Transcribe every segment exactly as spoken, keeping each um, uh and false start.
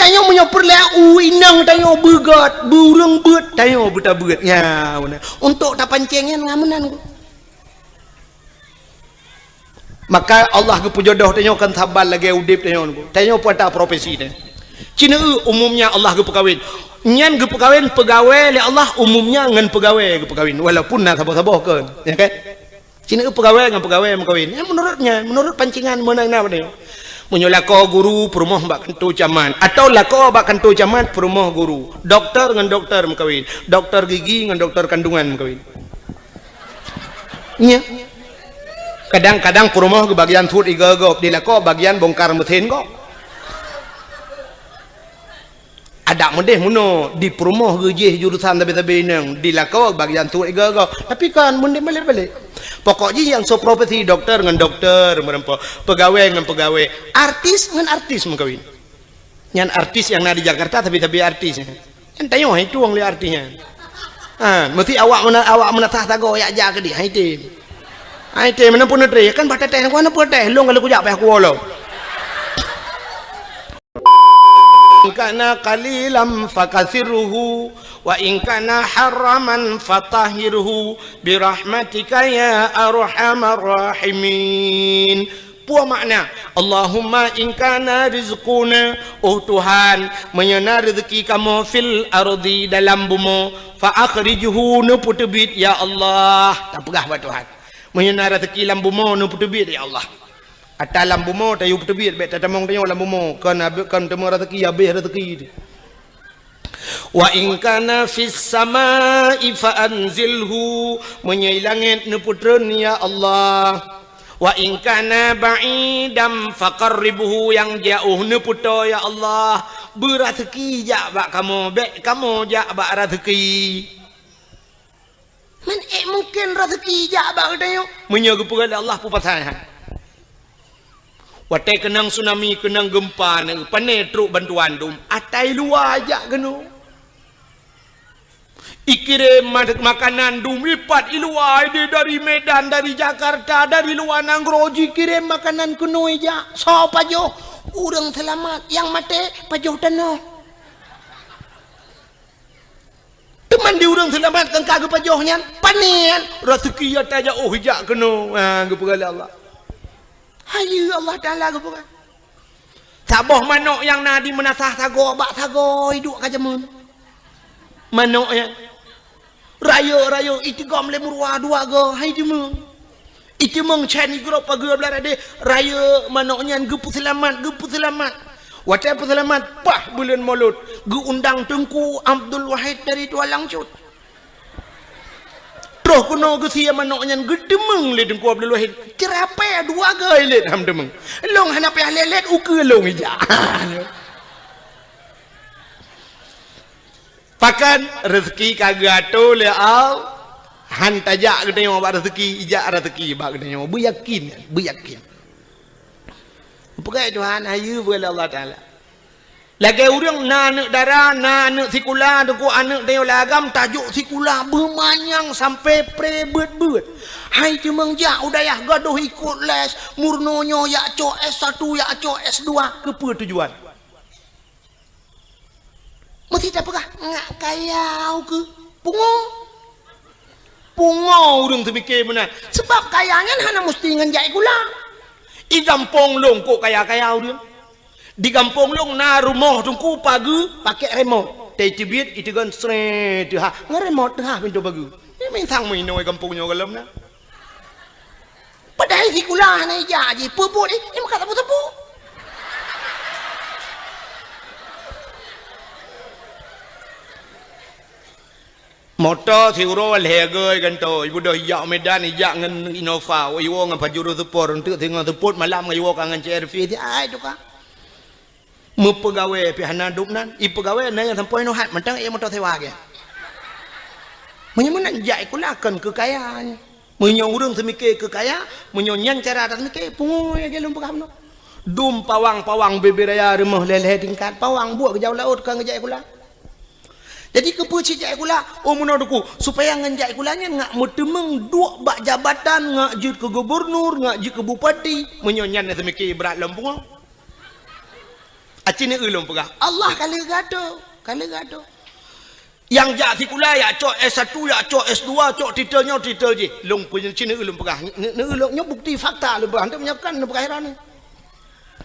Tanyoe meunyoe peureulée u inong tanyoe beugot, beu ureuëng beuet, tanyoe beutabeuet. Nya, beuna. Untuk tapancéng nyan ngon meunan. Maka Allah geupeujodoh tanyoe kon saban lagée udeb tanyoe nyoe. Tanyoe peue ata profesi tanyoe. Cina eu umumnya Allah geupeukawen. Nyan geupeukawen peugawée lé Allah umumnya ngon peugawée geupeukawen. Walaupun na saboh-saboh kon. Ya kan? Cina eu peugawée ngon peugawée meukawen. Ya, menurutnya, menurut pancingan meunan na tanyoe. Meunyoe lakoe guru peurumoh bak kantô camat. Atau lakoe bak kantô camat peurumoh guru. Doktor ngon doktor meukawen. Doktor gigi ngon doktor kandungan meukawen. Nya. Kadang-kadang peurumoh geubagian sut igoe gob, di lakoe bagian bongkar mesin gob. Adak meudeh meunoe, di peurumoh geujih jurusan sabe-sabe inong, di lakoe bagian sut igoe gob. Tapi kan meudeh balek-balek. Pokok jih nyang soe profesi doktor ngon doktor meureumpok, peugawée ngon peugawée, artis ngon artis meukawen. Nyan artis nyang na di Jakarta, tapi-tapi artis nyan. Nyan tanyoe hai tueng lé artis nyan. Ha, meusti awak meuna-, awak meunasah sagoe jak-jak keudeh, hai tem. Hai tem, meunan pun neutré, kan bah teuteh, ku hana peuteh, lôn ka lheueh kujak payah kuwoe lom. In kana qalilan fakasirhu, wa in kana haraman fatahhirhu, birahmatika ya arhamar rahimin. Peue makna, Allahumma in kana rizquna, oh Tuhan, meunyoe na rezeki kamoe fil ardi dalam bumoe, fa akhrijhu neupeuteubiet ya Allah. Tapeugah bak Tuhan. Meunyoe na rezeki lam bumoe neupeuteubiet ya Allah. Ata lam bumoe tayue peuteubiet bék tatamong tanyoe lam bumoe, kon abéh kon teuma rezeki habéh rezeki. Wa in kana fis samai fa anzilhu, meunyoe i langét neupeutreun ya Allah. Wa in kana ba'idan faqarribhu, nyang jiôh neupeutoe ya Allah. Beu raseuki jak bak kamoe, bék kamoe jak bak raseuki. Man ék mungken raseuki jak bak geutanyoe? Meunyoe geupeugah lé Allah peue pasai han. Watée keunong tsunami, keunong geumpa, pane trok bantuan dum, ata i luwa jak keunoe. Ikirém ma-, makanan dum ipat i luwa, ideh dari Medan, dari Jakarta, dari luwa nanggroe jikirém makanan keunoe jak. Soe pajoh? Ureuëng seulamat. Nyang maté pajoh tanoh. Teuma di ureuëng seulamat nyang ka geupajoh nyan, pane nyan, raseuki ata jak oh jak keunoe. Ha, geupeugah lé Allah. Hayeue Allah Taala geupeugah. Saboh manok nyang na di meunasah sagoe bak sagoe iduek ka jameun. Manok nyan. Rayeuk-rayeuk iteugom lé meuruwa dua goe, hai jameun. Iteumong chan igrob pageue blah radeh, rayeuk manok nyan geupeuseulamat, geupeuseulamat. Watée peuseulamat, paih buleuen Molot, geuundang Teungku Abdul Wahid dari Tualang Cut. Troh keunoe geusie manok nyan geuteumong lé Teungku Abdul Wahid. Ceurapée dua goe ilét ham teumong. Lôn hana payah lé-lét ukeue lôn ijak. Pakon, rezeki ka geuatoe lé Allah. Han tajak geutanyoe bak rezeki, ijak rezeki bak geutanyoe. Beuyakin, beuyakin. Peugah Tuhan, hayeue peugah lé Allah Taala. Lagée ureuëng na aneuëk dara, na aneuëk sikula, teungku aneuëk tanyoe lam agam tajok sikula beumanyang sampai pre beuet-beuet. Hai teumong jak u dayah gadoh ikot les, meurunoe nyoe jak cok S satu, jak cok S dua, keupeue tujuan? Meusti tapeugah, ngak kaya ukeue pungo. Pungo ureuëng teumike meunan. Sebab kaya nyan hana meusti ngon jak sikula. I gampông lôn kok kaya-kaya ureuëng. Di gampông lôn na rumoh teungku pageue pakai remot. Teubiet iteugon sree teuhah. Ngon remot teuhah pintoe pageue. Nyan mantong meuinoe gampông nyoe gohlom na. Padahai sikula hana ijak jih, peue buet jih, jimeukat sapeue-sapeue. Moto siuroe lhée goe gantoe, ibeudôh ijak u Medan, ijak ngon Innova, iwoe ngon Pajero Sport, eunteuk singoh seupôt malam ngon iwoe ka ngon C R V, ai tukang. Meupeugawée pih hana dum nan, ipeugawée na nyang sampoe nyoe hat mantong ék moto sewa gét. Meunyoe meunan jak sikula kon keu kaya nyan. Meunyoe ureuëng seumike keu kaya, meunyoe nyan cara taseumike, pungo lagée lôn peugah bunoe. Dum pawang-pawang bubé raya rumoh lhée-lhée tingkat, pawang buet geujak u laôt kon geujak sikula. Jadi keupeue cit jak sikula? Oh meunoe teungku, supaya ngon jak sikula nyan ngak meuteumong duek bak jabatan, ngak jeuet keu gubernur, ngak jeuet keu bupati. Meunyoe nyan na seumike brat lom pungo. Aci neu lôn peugah, Allah ka lheueh geuatoe, ka lheueh geuatoe. Nyang jak sikula, jak cok S satu, jak cok S dua, cok titel nyoe, titel jih. Lôn peunyang ci neu lôn peugah, neu, neu lôn nyoe bukti fakta lôn peugah, hana meunyoe kon lôn peugah hiran.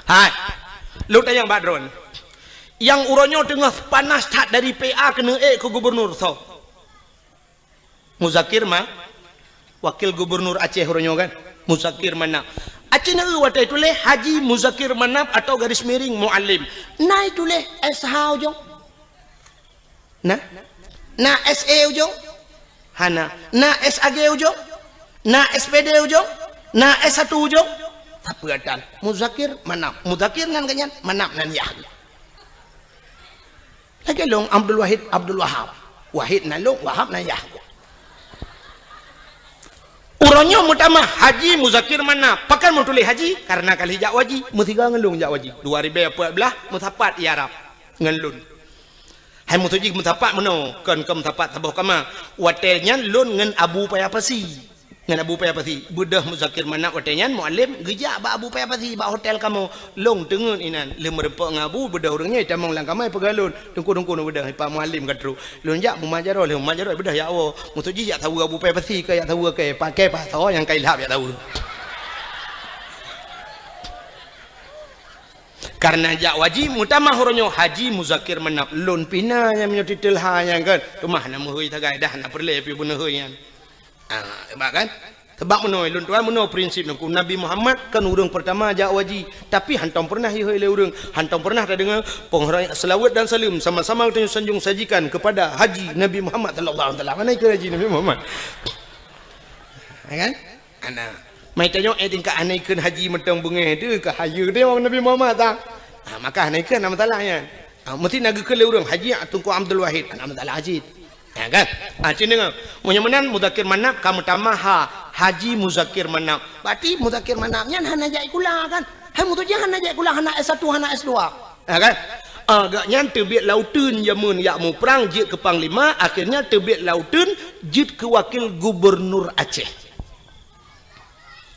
Hai. Lôn tanyong bak droeneuh. Nyang uroe nyoe teungoh panas that dari P A keuneuk ék keu gubernur soe? Muzakir Ma-, Wakil Gubernur Aceh uroe nyoe kan? Muzakir Manaf. Aci neu watèe tuléh Haji Muzakir Manaf atau garis miring Muallim. Na tuléh S H ujong? Na? Na S E ujong? Hana. Na S A G ujong? Na S P D ujong? Na S satu ujong? Tapi ada Muzakir Manaf. Muzakir nan geuh nyan, Manaf nan yah. Lagèe lôn Abdul Wahid, Abdul Wahab. Wahid nan lôn, Wahab nan yah. Uroe nyoe meutamah Haji Muzakir Manaf. Pakon meutuléh Haji? Karena ka lheueh jak waji. Meusigoe ngon lôn jak waji. Dua ribèe peuet blah meusapat i Arab ngon lôn. Hai meutuji meusapat meunoe, kon, kon meusapat saboh kama. Watèe nyan lôn ngon Abu Paya Pasi. Ngon Abu Paya Pasi, beudôh Muzakir Manaf watèe nyan Muallim geujak bak Abu Paya Pasi bak hotel kamoe. Lôn teungeut inan, lheueh meureumpok ngon Abu, beudôh ureueng nyoe tamong lam kama peugah lôn, "Teungku, Teungku, neubeudôh, Pak Muallim ka trôk." Lôn jak meumajaroh, lheueh meumajaroh beudôh jak woe. Meutuji jak saweue Abu Paya Pasi, ka jak saweue kèe, pakèe pasoe nyang ka ilhab jak saweue. Karena jak waji meutamah uroe nyoe Haji Muzakir Manaf, lôn pih na nyang meunyoe titel ha nyan kan. Teuma hana meuhôi sagai dah, hana peureulèe pih beuneuhôi nyan. Ah, sebab kan? Sebab meunoe, lôn tuan, meunoe prinsip Teungku. Nabi Muhammad kan ureueng peurtama jak waji, tapi hantom peureunah ihôi lé ureueng, hantom peureunah tadeungoe penghormatan, selawat dan salam sama-sama geutanyoe sanjong sajikan kepada Haji Nabi Muhammad sallallahu alaihi wasallam. Mana ikut Haji Nabi Muhammad? Ya kan? Ana. Mai tanyoe, eh, tingkat hana ikheun haji mantong beungéh teuh, ka hayeue teuh Nabi Muhammad ta. Ha, maka hana ikheun, hana masalah nyan. Ha, meusti na geukheun lé ureueng, Haji Teungku Abdul Wahid, hana masalah cit. Ha, kan? Ha, cit deungoe. Meunyoe meunan, Muzakir Manaf ka meutamah ha, Haji Muzakir Manaf. Berarti Muzakir Manaf nyan hana jak sikula, kan? Hai, meutuji hana jak sikula, hana S satu, hana S dua. Ha, kan? Ah, gobnyan teubiet lam uteuen jameun jak muprang jeuet keu panglima, akhirnya teubiet lam uteuen jeuet keu wakil gubernur Aceh.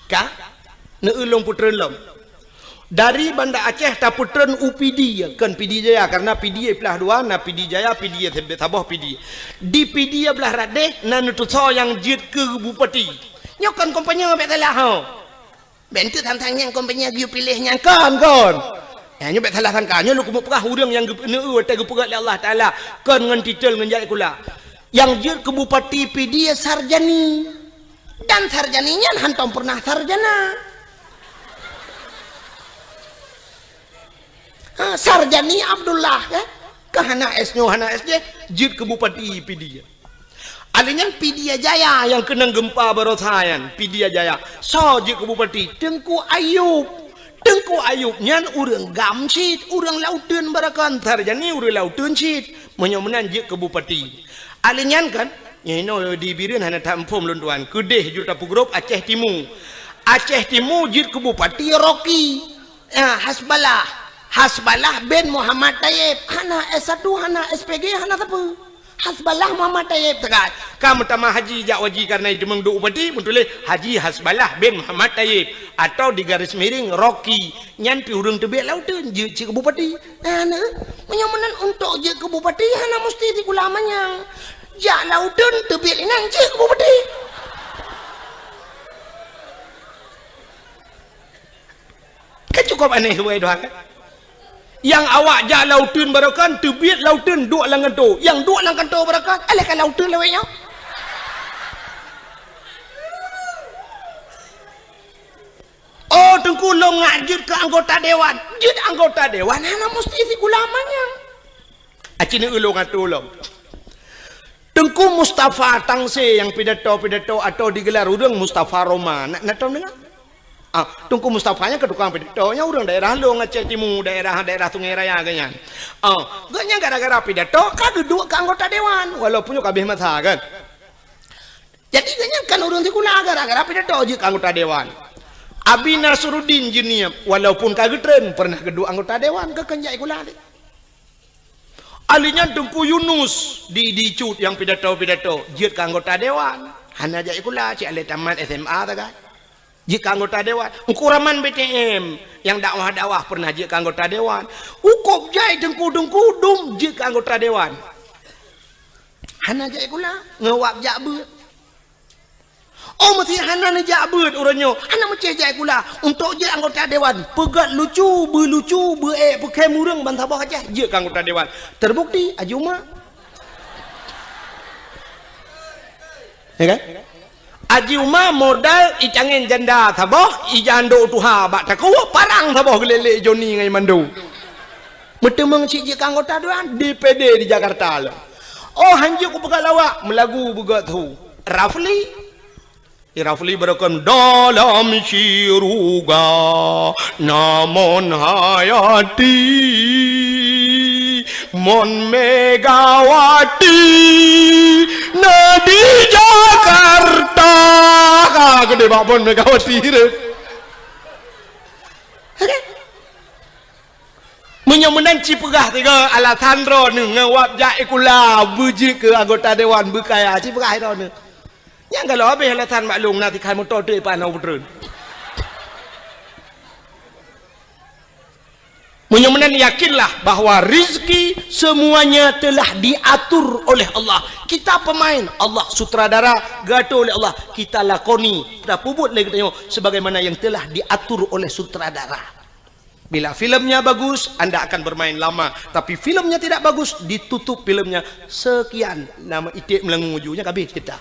Ka? Neu lôn peutreun lom. Dari Banda Aceh tapeutreun u Pidie, kon Pidie Jaya, karena Pidie plah dua, na Pidie Jaya, Pidie saboh Pidie. Di Pidie blah radeh na neutusoe nyang jeuet keu bupati. Nyoe kon kompanye bèk salah ho. Bèk enteuk sang-sang nyang kon peue nyang geupiléh nyan kon, kon. Ya, nyoe bèk salah sangka. Nyoe lôn keumeung peugah ureueng nyang geupeuneu watèe geupeugah lé Allah Taala kon ngon titel ngon jak sikula. Nyang jeuet keu bupati Pidie Sarjani. Dan Sarjani nyan hantom peureunah sarjana. Ha, Sarjani Abdullah, ya. Ka hana S nyoe, hana S jih, jeuet keu bupati Pidie. Alèh nyan Pidie Jaya nyang keunong geumpa barosa nyan, Pidie Jaya. Soe jeuet keu bupati? Teungku Ayub. Teungku Ayub nyan ureueng GAM cit, ureueng lam uteuen barokon, Sarjani ureueng lam uteuen cit. Meunyoe meunan jeuet keu bupati. Alèh nyan kan, nyoe inoe di Bireuen hana that muphom lôn tuan. Keudeh jeuet tapeugrôp Aceh Timu. Aceh Timu jeuet keu bupati Rocky. Ya, Hasballah. Hasballah bin Muhammad Tayyib. Hana S satu, hana S P G, hana sapeue. Hasballah Muhammad Tayyib teuka. Ka meutamah haji jak waji karena jiteumeung duek bupati, meutuléh Haji Hasballah bin Muhammad Tayyib atau di garis miring Rocky. Nyan pih ureueng teubiet lam uteuen jeuet cit keu bupati. Nah, nah. Meunyoe meunan untuk jeuet keu bupati hana musti sikula manyang. Jak lam uteuen teubiet inan jeuet keu bupati. Kan cukup aneh, wahai dua kan? Nyang awak jak lam uteuen barokon, teubiet lam uteuen duek lam kantô. Nyang duek lam kantô barokon, alah ka lam uteuen lawét nyoe. Oh, Teungku, lôn ngak jeuet keu anggota dewan. Jeuet anggota dewan hana musti sikula manyang. Aci neu lôn atô lom. Teungku Mustafa Tangse nyang pidato-pidato atau digelar ureueng Mustafa Roma. Na, na tom deungoe? Ah, Teungku Mustafa nyan keu tukang pidato, nyan ureueng daerah lôn, Aceh Timu, daerah, daerah Sungai Raya geuh nyan. Ah, geuh nyan gara-gara pidato ka geuduek keu anggota dewan, walaupun nyoe ka abéh masa kan. Jadi geuh nyan kan ureueng sikula gara-gara pidato jeuet keu anggota dewan. Abi Nasruddin Jeunieb, walaupun ka geutreun, peureunah geuduek anggota dewan, geuh kon jak sikula lé. Alèh nyan Teungku Yunus di, di Cut nyang pidato-pidato, jeuet keu anggota dewan. Hana jak sikula, cit alah tamat S M A sagai. Jeuet keu anggota dewan. Teungku Rahman B T M nyang dakwah-dakwah pernah jeuet keu anggota dewan. Ukôb jai teungku-teungku dum jeuet keu anggota dewan. Hana jai sikula, ngon wab jak beuet. Oh, meusé hana neujak beuet uroe nyoe, hana meucéh jai sikula. Untuk jeuet anggota dewan, peugét lucu, beulucu, beuék, peukhém ureuëng ban saboh Aceh, jeuet keu anggota dewan. Terbukti, Haji Uma. Ya kan? Haji Uma modal itangén janda saboh, ijandok tuha bak takue, parang saboh geulélek Joni ngon Mando. Meuteumeung cit jeuet keu anggota dewan D P D di Jakarta lom. Oh, hanjeuet kupeugah lawak, meulagu beugét thu. Rafli. Rafli beureukom dalam syuruga namon hayati. Mon Megawati na di Jakarta. Ka geude bak Mon Megawati tu. Meunyoe meunan ci peugah tiga alasan droeneuh ngon wab jak sikula beujeuet keu anggota dewan beukaya, ci peugah droeneuh. Nyang galak habéh alasan maklum na tikhan moto teuk ipan na peutreun. Meunyoe meunan yakinlah bahwa rizki semuanya telah diatur oleh Allah. Kita pemain, Allah sutradara, geuatur oleh Allah. Kita lakoni, kita peubuet lé geutanyoe sebagaimana yang telah diatur oleh sutradara. Bila filmnya bagus, anda akan bermain lama. Tapi filmnya tidak bagus, ditutup filmnya. Sekian, nama iték meulangui uju nyan ka habéh cerita.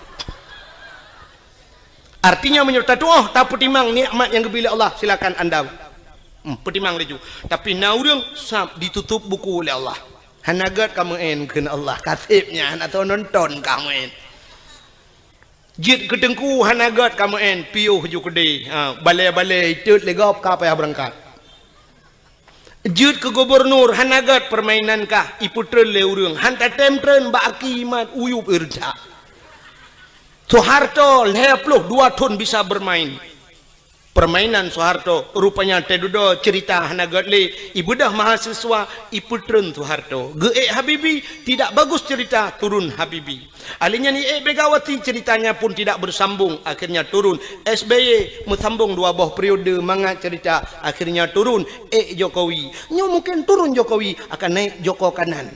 Artinya, meunyoe tatuoh, tapeutimang nikmat nyang geubri lé Allah, silakan anda, hmm, peutimang laju. Tapi na ureuëng sab ditutup buku lé Allah. Hana gét kamoe kheun Allah, ka seb nyan hana soe nonton kamoe. Jeuet keu teungku hana gét kamoe, piôh ju keudeh. Ha, balée-balée itot lé gob ka payah beurangkat. Jeuet keu gubunur hana gét, peurmainan kah ipeutreun lé ureuëng. Han tatém treun bak aki mat uyueb ireutha. Soeharto lhée ploh dua thon bisa beurmain. Permainan Soeharto, rupanya teududoe cerita hana gét lé, ibeudôh mahasiswa, ipeutreun Soeharto. Geuék Habibie, tidak bagus cerita, turun Habibie. Ahli nyan iék Megawati, ceritanya pun tidak bersambung, akhirnya turun. S B Y meusambung dua boh periode mangat cerita, akhirnya turun, ék Jokowi. Nyoe mungkin turun Jokowi, akan naik Joko Kanan.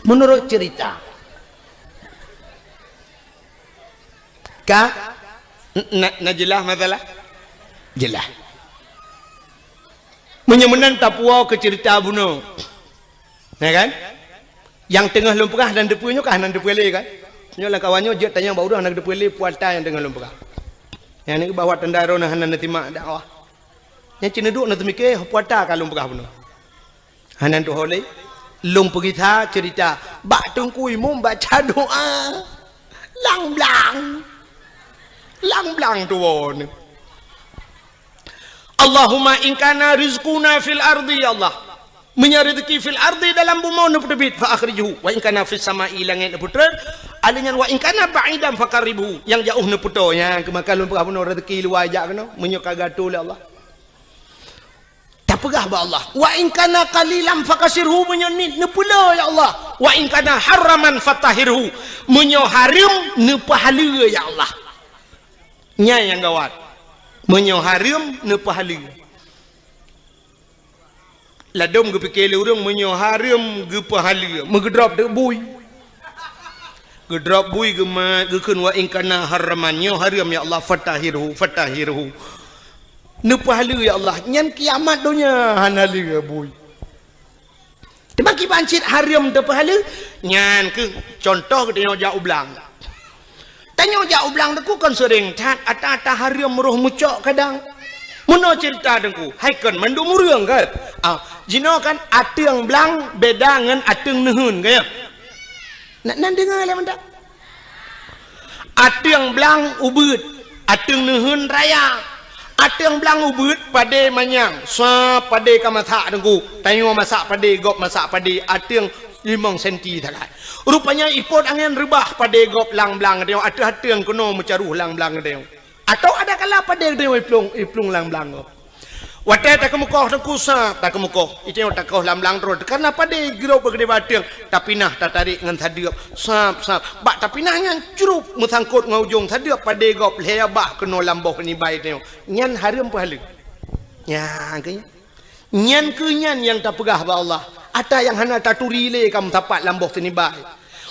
Menurut cerita. Ka? N-, na, na jeulaih masalah? Jeulaih. Meunyoe meunan tapuwoe keu ceurita bunoe. Na kan? Nyang teungoh lôn peugah hana teupeue nyoe ka hana teupeue lé kan? Nyoe lam kawan nyoe jeuet tanyong bak ureuëng hana teupeue lé peue ata nyang teungoh lôn peugah. Nyang nyoe bahwa tanda droeneuh hana neusimak dakwah. Nyang cit neuduek neuteumike peue ata ka lôn peugah bunoe. Hana tuho lé. Lôn peugisa ceurita bak Teungku Imum baca doa. Lang blang. Lang blang tuwoe. Allahumma in kana rizquna fil ardi, ya Allah. Meunyoe rezeki fil ardi dalam bumoe neupeuteubiet fa akhrijhu, wa in kana fis sama'i langét neupeutreun, alèh nyan wa in kana ba'idan faqarribhu, nyang jaoh neupeutoe, nyang keumakan lôn peugah bunoe rezeki luwa jak keunoe, meunyoe ka geuatoe lé Allah. Tapeugah bak Allah, "Wa in kana qalilan fakasirhu," meunyoe nit neupeuleueh ya Allah. "Wa in kana haraman fatahhirhu," meunyoe hareuem neupeuhaleue ya Allah. Nyan nyang gawat. Meunyoe hareuem neupeuhaleue. Ladôm geupike lé ureueng meunyoe hareuem geupeuhaleue, meugeudrop teuk bui. Geudrop bui geumat, geukheun, "Wa in kana haraman," nyoe hareuem ya Allah, "fatahhirhu, fatahhirhu." Neupeuhaleue ya Allah, nyan kiamat donya hana lé bui. Teuma kiban cit hareuem teupeuhaleue, nyan keuh contoh geutanyoe jak u blang. Tanyoe jak u blang Teungku kon seuring that, ata-ata hareuem roh meucok kadang. Meunoe ceurita Teungku, hai kon mandum ureueng kan? Ah, jinoe kan ateueng blang beda ngon ateueng neuheun, kan ya? Nak nan deungoe lé mantap. Ateueng blang ubeuet, ateueng neuheun raya. Ateueng blang ubeuet padé manyang, sa padé ka masak Teungku. Tanyoe masak padé, gob masak padé, ateueng limong senti sagai. Rupanya ipot angén reubah padé gob lam blang geutanyoe, ateueh ateueng keunoe meucaroh lam blang geutanyoe. Atawa ada kala padé geutanyoe iplueng, iplueng lam blang gob. Watée takeumeukoh teungku sab, takeumeukoh. Iteungoh takoh lam blang droe, karna padé grob beugedée bateueng, tapinah tatarek ngon sadeueb, sab, sab. Bak tapinah nyan crup meusangkot ngon ujong sadeueb padé gob lhée babah keunoe lam boh nibai iteungoh. Nyan hareuem peuhaleue. Nyan keuh. Nyan keuh nyan nyang tapeugah bak Allah. Ata nyang hana taturi lé ka meusapat lam boh sinibai.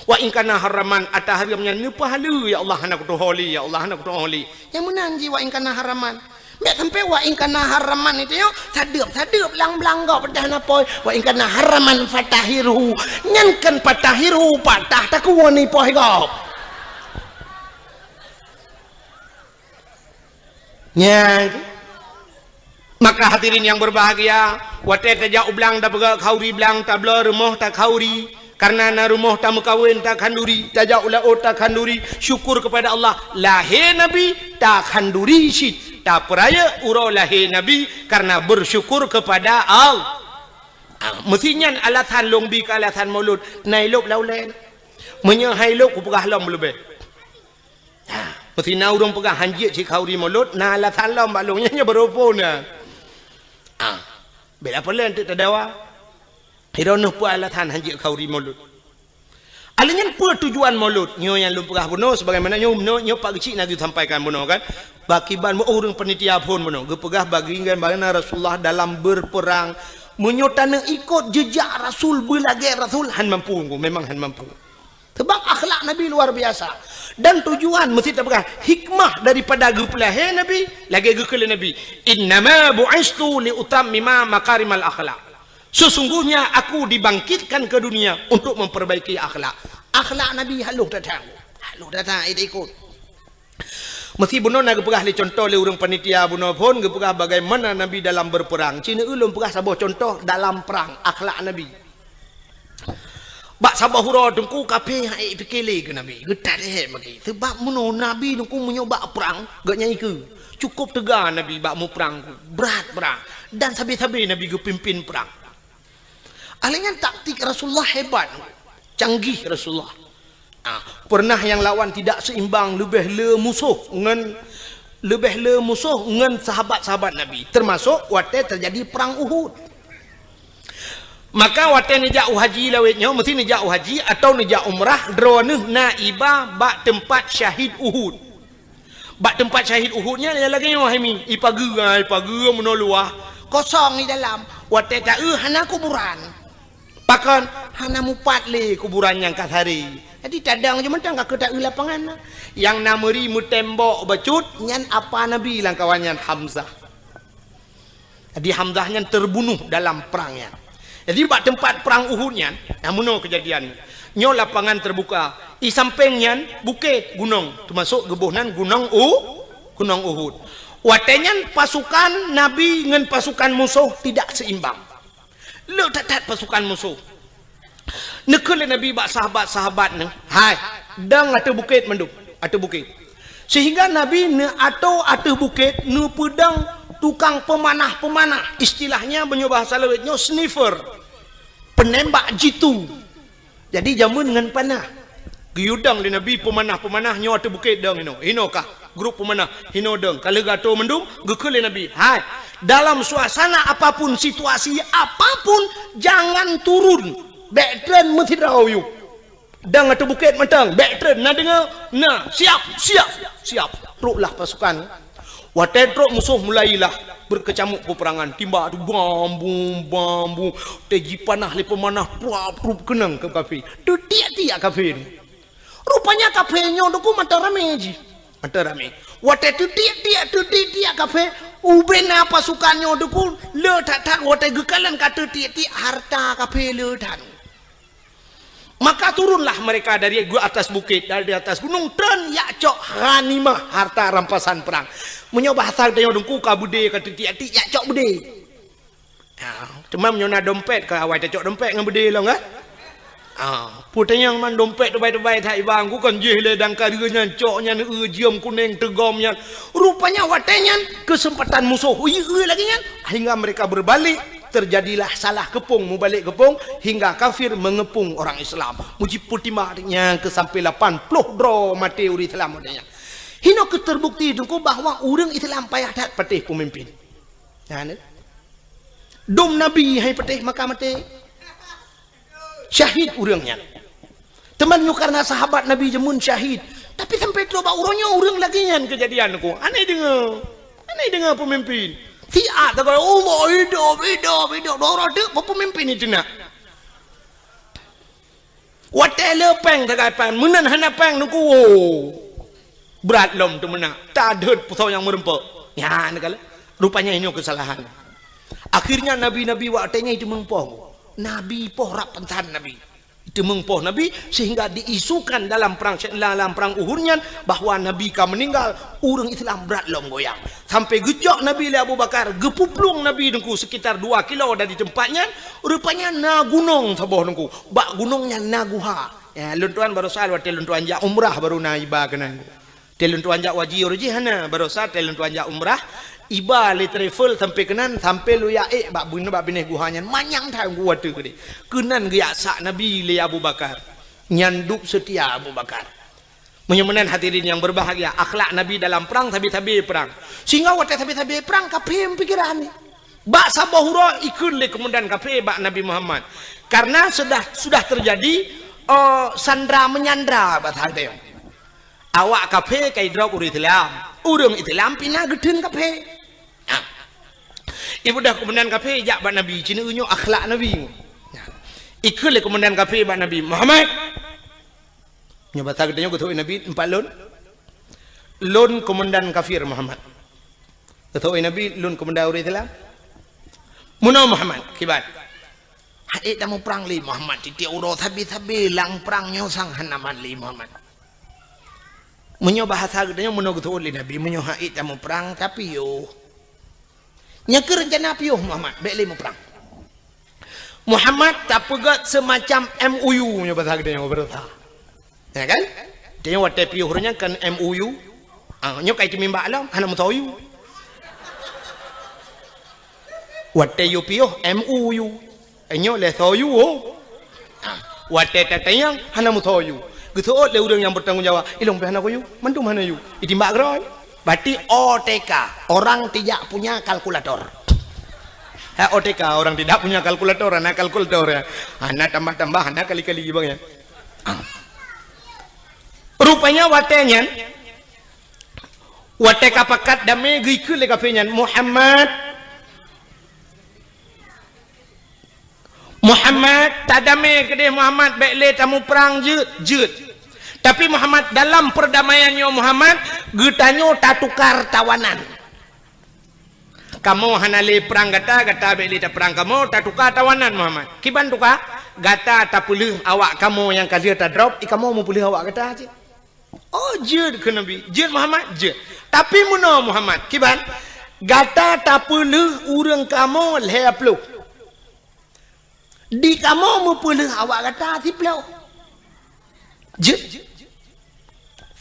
Wa in kana haraman, ata hareuem nyan neupeuhaleue, ya Allah, hana kutuho lé, ya Allah, hana kutuho lé. Nyang meunan jih wa in kana haraman. Bék sampai wa in kana haraman itu yo, sadeueb-sadeueb lam blang gob peudah na poi. Wa in kana haraman fatahirhu. Nyan kan fatahirhu, patah takue ni poi gob. Nyan. Maka hadirin yang berbahagia, watée tajak u blang tapeugah khauri blang, tabloe rumoh takhauri, karna na rumoh tameukawen takhanduri, tajak u laôt takhanduri, syukur kepada Allah, lahé Nabi takhanduri cit, tapeurayeuk uroe lahé Nabi karna bersyukur kepada Allah. Ah, meusi nyan alasan lôn bi keu alasan mulod, na ilôb lam ulée. Meunyoe hai lôb kupeugah lom leubeh. Ha, meusti na ureuëng peugah hanjeuet cit khauri mulod, na alasan lom bak lôn nyan, nyan baroe phon na. Ha, bela peue lé teuk tadawa. Droeneuh peue alasan hanjeuet khauri mulod. Alheuh nyan peue tujuan mulod? Nyoe nyang lôn peugah bunoe sebagaimana nyoe, nyoe, nyoe Pak Geuchik na geusampaikan bunoe kan. Bak kiban meu ureuëng panitia phon bunoe geupeugah bagi ngon bagaimana Rasulullah dalam berperang. Meunyoe taneuk ikot jejak Rasul, beulagée Rasul, han mampu, memang han mampu. Sebab akhlak Nabi luar biasa. Dan tujuan meusti tapeugah hikmah daripada geupeulahé Nabi, lagée geukheun lé Nabi, "Innama bu'istu li utammima makarimal akhlak." Sesungguhnya aku dibangkitkan ke dunia untuk memperbaiki akhlak. Akhlak Nabi halôh that-that. Halôh that-that, eh, ikot. Meusti bunoe na geupeugah lé contoh lé ureuëng panitia bunoe phon geupeugah bagaimana Nabi dalam berperang. Cina ulôn peugah saboh contoh dalam perang, akhlak Nabi. Bak saboh uroe teungku kafé han ék pike lé keu Nabi. Geutat lé magi. Sebab meunoe Nabi teungku meunyoe bak prang, geuh nyan ikeue. Cukup teuga Nabi bak muprang, brat-brat. Dan sabe-sabe Nabi geupimpin prang. Alheuh nyan taktik Rasulullah hebat. Canggih Rasulullah. Ah, pernah nyang lawan tidak seimbang leubeh le musoh ngon, leubeh le musoh ngon sahabat-sahabat Nabi. Termasuk watée terjadi perang Uhud. Maka watée neujak u haji lawét nyoe, meusti neujak u haji atawa neujak umrah, droeneuh na iba bak teumpat syahid Uhud. Bak teumpat syahid Uhud nyan lagée nyoe hai mi, ipageue, ipageue meunoe luwah, kosong di dalam. Watée taeu hana kuburan. Pakon? Hana mupat lé kuburan nyang ka sari. Jadi tadong je mantong ka keu taeu lapangan. Nyang na meuri meutembok bacut nyan apa Nabi lam kawan nyan Hamzah. Jadi Hamzah nyan terbunuh dalam perang nyan. Jadi bak teumpat perang Uhud nyan, nah meunoe keujadian. Nyoe lapangan terbuka. I sampéng nyan bukét gunong, teumasok geuboh nan gunong U, gunong Uhud. Watée nyan pasukan Nabi ngon pasukan musoh tidak seimbang. Le that-that pasukan musoh. Neukheun lé Nabi bak sahabat-sahabat neuh, "Hai, dong ateueh bukét mandum, ateueh bukét." Sehingga Nabi neuatoe ateueh bukét neupeudong tukang peumanah-peumanah, istilahnya meunyoe bahasa lawét nyoe sniffer, peunembak jitu. Jadi jameun ngon panah. Geuyue dong lé Nabi peumanah-peumanah nyoe ateueh bukét dong hinoe. Hinoe kah grup peumanah hinoe dong. Ka lheueh geuatoe mandum geukheun lé Nabi, "Hai, dalam suasana apapun, situasi apapun, jangan turun. Bék treun meusidroe yue. Dong ateueh bukét mantong, bék treun. Na deungoe? Na. Siap, siap, siap." Troklah pasukan. Watée trok musoh mulailah beukeucamuk peupeurangan, timbak tu bam bum, bam bum, teujipanah lé peumanah, pruap prup keunong keu kafé. Teutiek-tiek kafé nyoe. Rupanya kafé nyoe teungku mantong ramé jih. Mantong ramé. Watée teutiek-tiek, teutiek-tiek kafé, ubena pasukan nyoe teungku le that-that watée geukalon ka teutiek-tiek hareuta kafé le that. Maka turunlah mereka dari gu-, atas bukét, dari atas gunong, treun jak cok ghanimah, harta rampasan perang. Meunyoe bahasa geutanyoe teungku ka beudé ka teutiek-tiek, jak cok beudé. Ha, teuma meunyoe na dompet ka awai tacok dompet ngon beudé lom kan? Ha, peue tanyong man dompet teubai-teubai that ibang ku kon jih lé dang ka deuh nyan cok nyan eu jeuem kunéng teugom nyan. Rupanya watée nyan keuseumpatan musoh eu lagée nyan hingga mereka berbalik. Terjadilah salah keupông, mubalek keupông, hingga kafir mengeupông orang Islam. Mujipeutimang nyang keu sampai lapan ploh droe maté ureuëng Islam watée nyan. Hinoe keuh terbukti teungku bahwa ureuëng Islam payah that patéh peumimpin. Nah, ni. Dum Nabi hai patéh maka maté. Syahid ureuëng nyan. Teuma nyoe karena sahabat Nabi jameun syahid. Tapi sampai trok bak uroe nyoe ureuëng lagée nyan keujadian ku. Aneh deungoe. Aneh deungoe peumimpin. Siat tagai Allah hidup, hidup, hidup. Dua ratus peumimpin itu nak. Watée le péng tagai péng, meunan hana péng nungku. Brat lom teumeunak, tadeuet pusoe nyang meureumpok. Nyan kala, rupanya nyoe keusalahan. Akhirnya nabi-nabi watée nyan itu meumpoh. Nabi poh rap pansan nabi. Itu meumpoh nabi sehingga diisukan dalam perang dalam perang Uhud nyan bahwa nabi ka meninggal, ureuëng Islam brat lom goyang. Sampai geucok nabi lé Abu Bakar, geupuplueng nabi nungku sekitar dua kilo dari tempat nyan, rupanya na gunong saboh nungku. Bak gunong nyan na guha. Ya, lôn tuan barosa watée lôn tuan jak umrah baru na iba keunan. Tée lôn tuan jak waji ureuëng jih hana, barosa tée lôn tuan jak umrah, iba lé travel sampai keunan, sampai lôn yaék bak bun bak binéh guha nyan manyang that gua teu keudeh. Keunan geujak sak Nabi lé Abu Bakar. Nyan dub seutia Abu Bakar. Meunyoe meunan hadirin yang berbahagia, akhlak Nabi dalam perang, sabe-sabe perang. Sehingga watée sabe-sabe perang, kafé pikiran ni. Bak saboh uroe ikheun lé komandan kafé bak Nabi Muhammad. Karena sudah sudah terjadi uh, sandra menyandra bahasa dia. Awak kafé kai drop ureuëng Islam. Ureuëng Islam pina geutheun kafé. Nah. Ibu dah komandan kafé jak bak Nabi, cina nyoe akhlak Nabi. Nah. Ikheun lé komandan kafé bak Nabi, "Muhammad." Nyoe bahasa geutanyoe geuteupeue Nabi empat lôn. Lôn komandan kafir Muhammad. Geuteupeue Nabi lôn komandan ureuëng Islam. Meunoe Muhammad, kiban. Hai tamuprang lé Muhammad, tieb-tieb uroe sabe-sabe lam prang nyoe sang hana man lé Muhammad. Meunyoe bahasa geutanyoe meunoe geuteupeue lé Nabi, meunyoe hai tamuprang tapi yoh. Nyang keu rencana piôh Muhammad, bék lé muprang. Muhammad tapeugét seumacam M O U nyoe bahasa geutanyoe beureusa. Ya kan? Tanyoe watée piôh ureuëng nyan kan M O U. Ah, nyoe kai teumimbak lom, hana meusoe U. Watée yue piôh M O U. Nyoe lé soe U. Ah, watée tatanyong hana meusoe U. Geuseuôt lé ureuëng nyang bertanggung jawab, ilong pih hana soe U, mandum hana U. Itimbak keudroe. Berarti O T K, orang tidak punya kalkulator. Ha, O T K, orang tidak punya kalkulator, hana kalkulator ya. Hana tambah-tambah, hana kali-kali bang ya. Ah. Rupanya watée nyan, watée ka pakat damé geukheun lé kafé nyan, Muhammad, Muhammad, tadamé keudeh Muhammad, bék lé tamuprang jeuet, jeuet. Tapi Muhammad, dalam perdamaian nyoe Muhammad, geutanyoe tatukar tawanan. Kamoe hana lé prang gata, gata bék lé taprang kamoe, tatuka tawanan Muhammad. Kiban tuka, gata tapeuleueh awak kamoe nyang ka lheueh tadrop, i kamoe meupeuleueh awak gata cit. Oh, jeuet keu Nabi. Jeuet Muhammad, jeuet. Tapi meunoe Muhammad, kiban, gata tapeuleueh ureuëng kamoe lhée ploh. Di kamoe meupeuleueh awak gata siploh. Jeuet.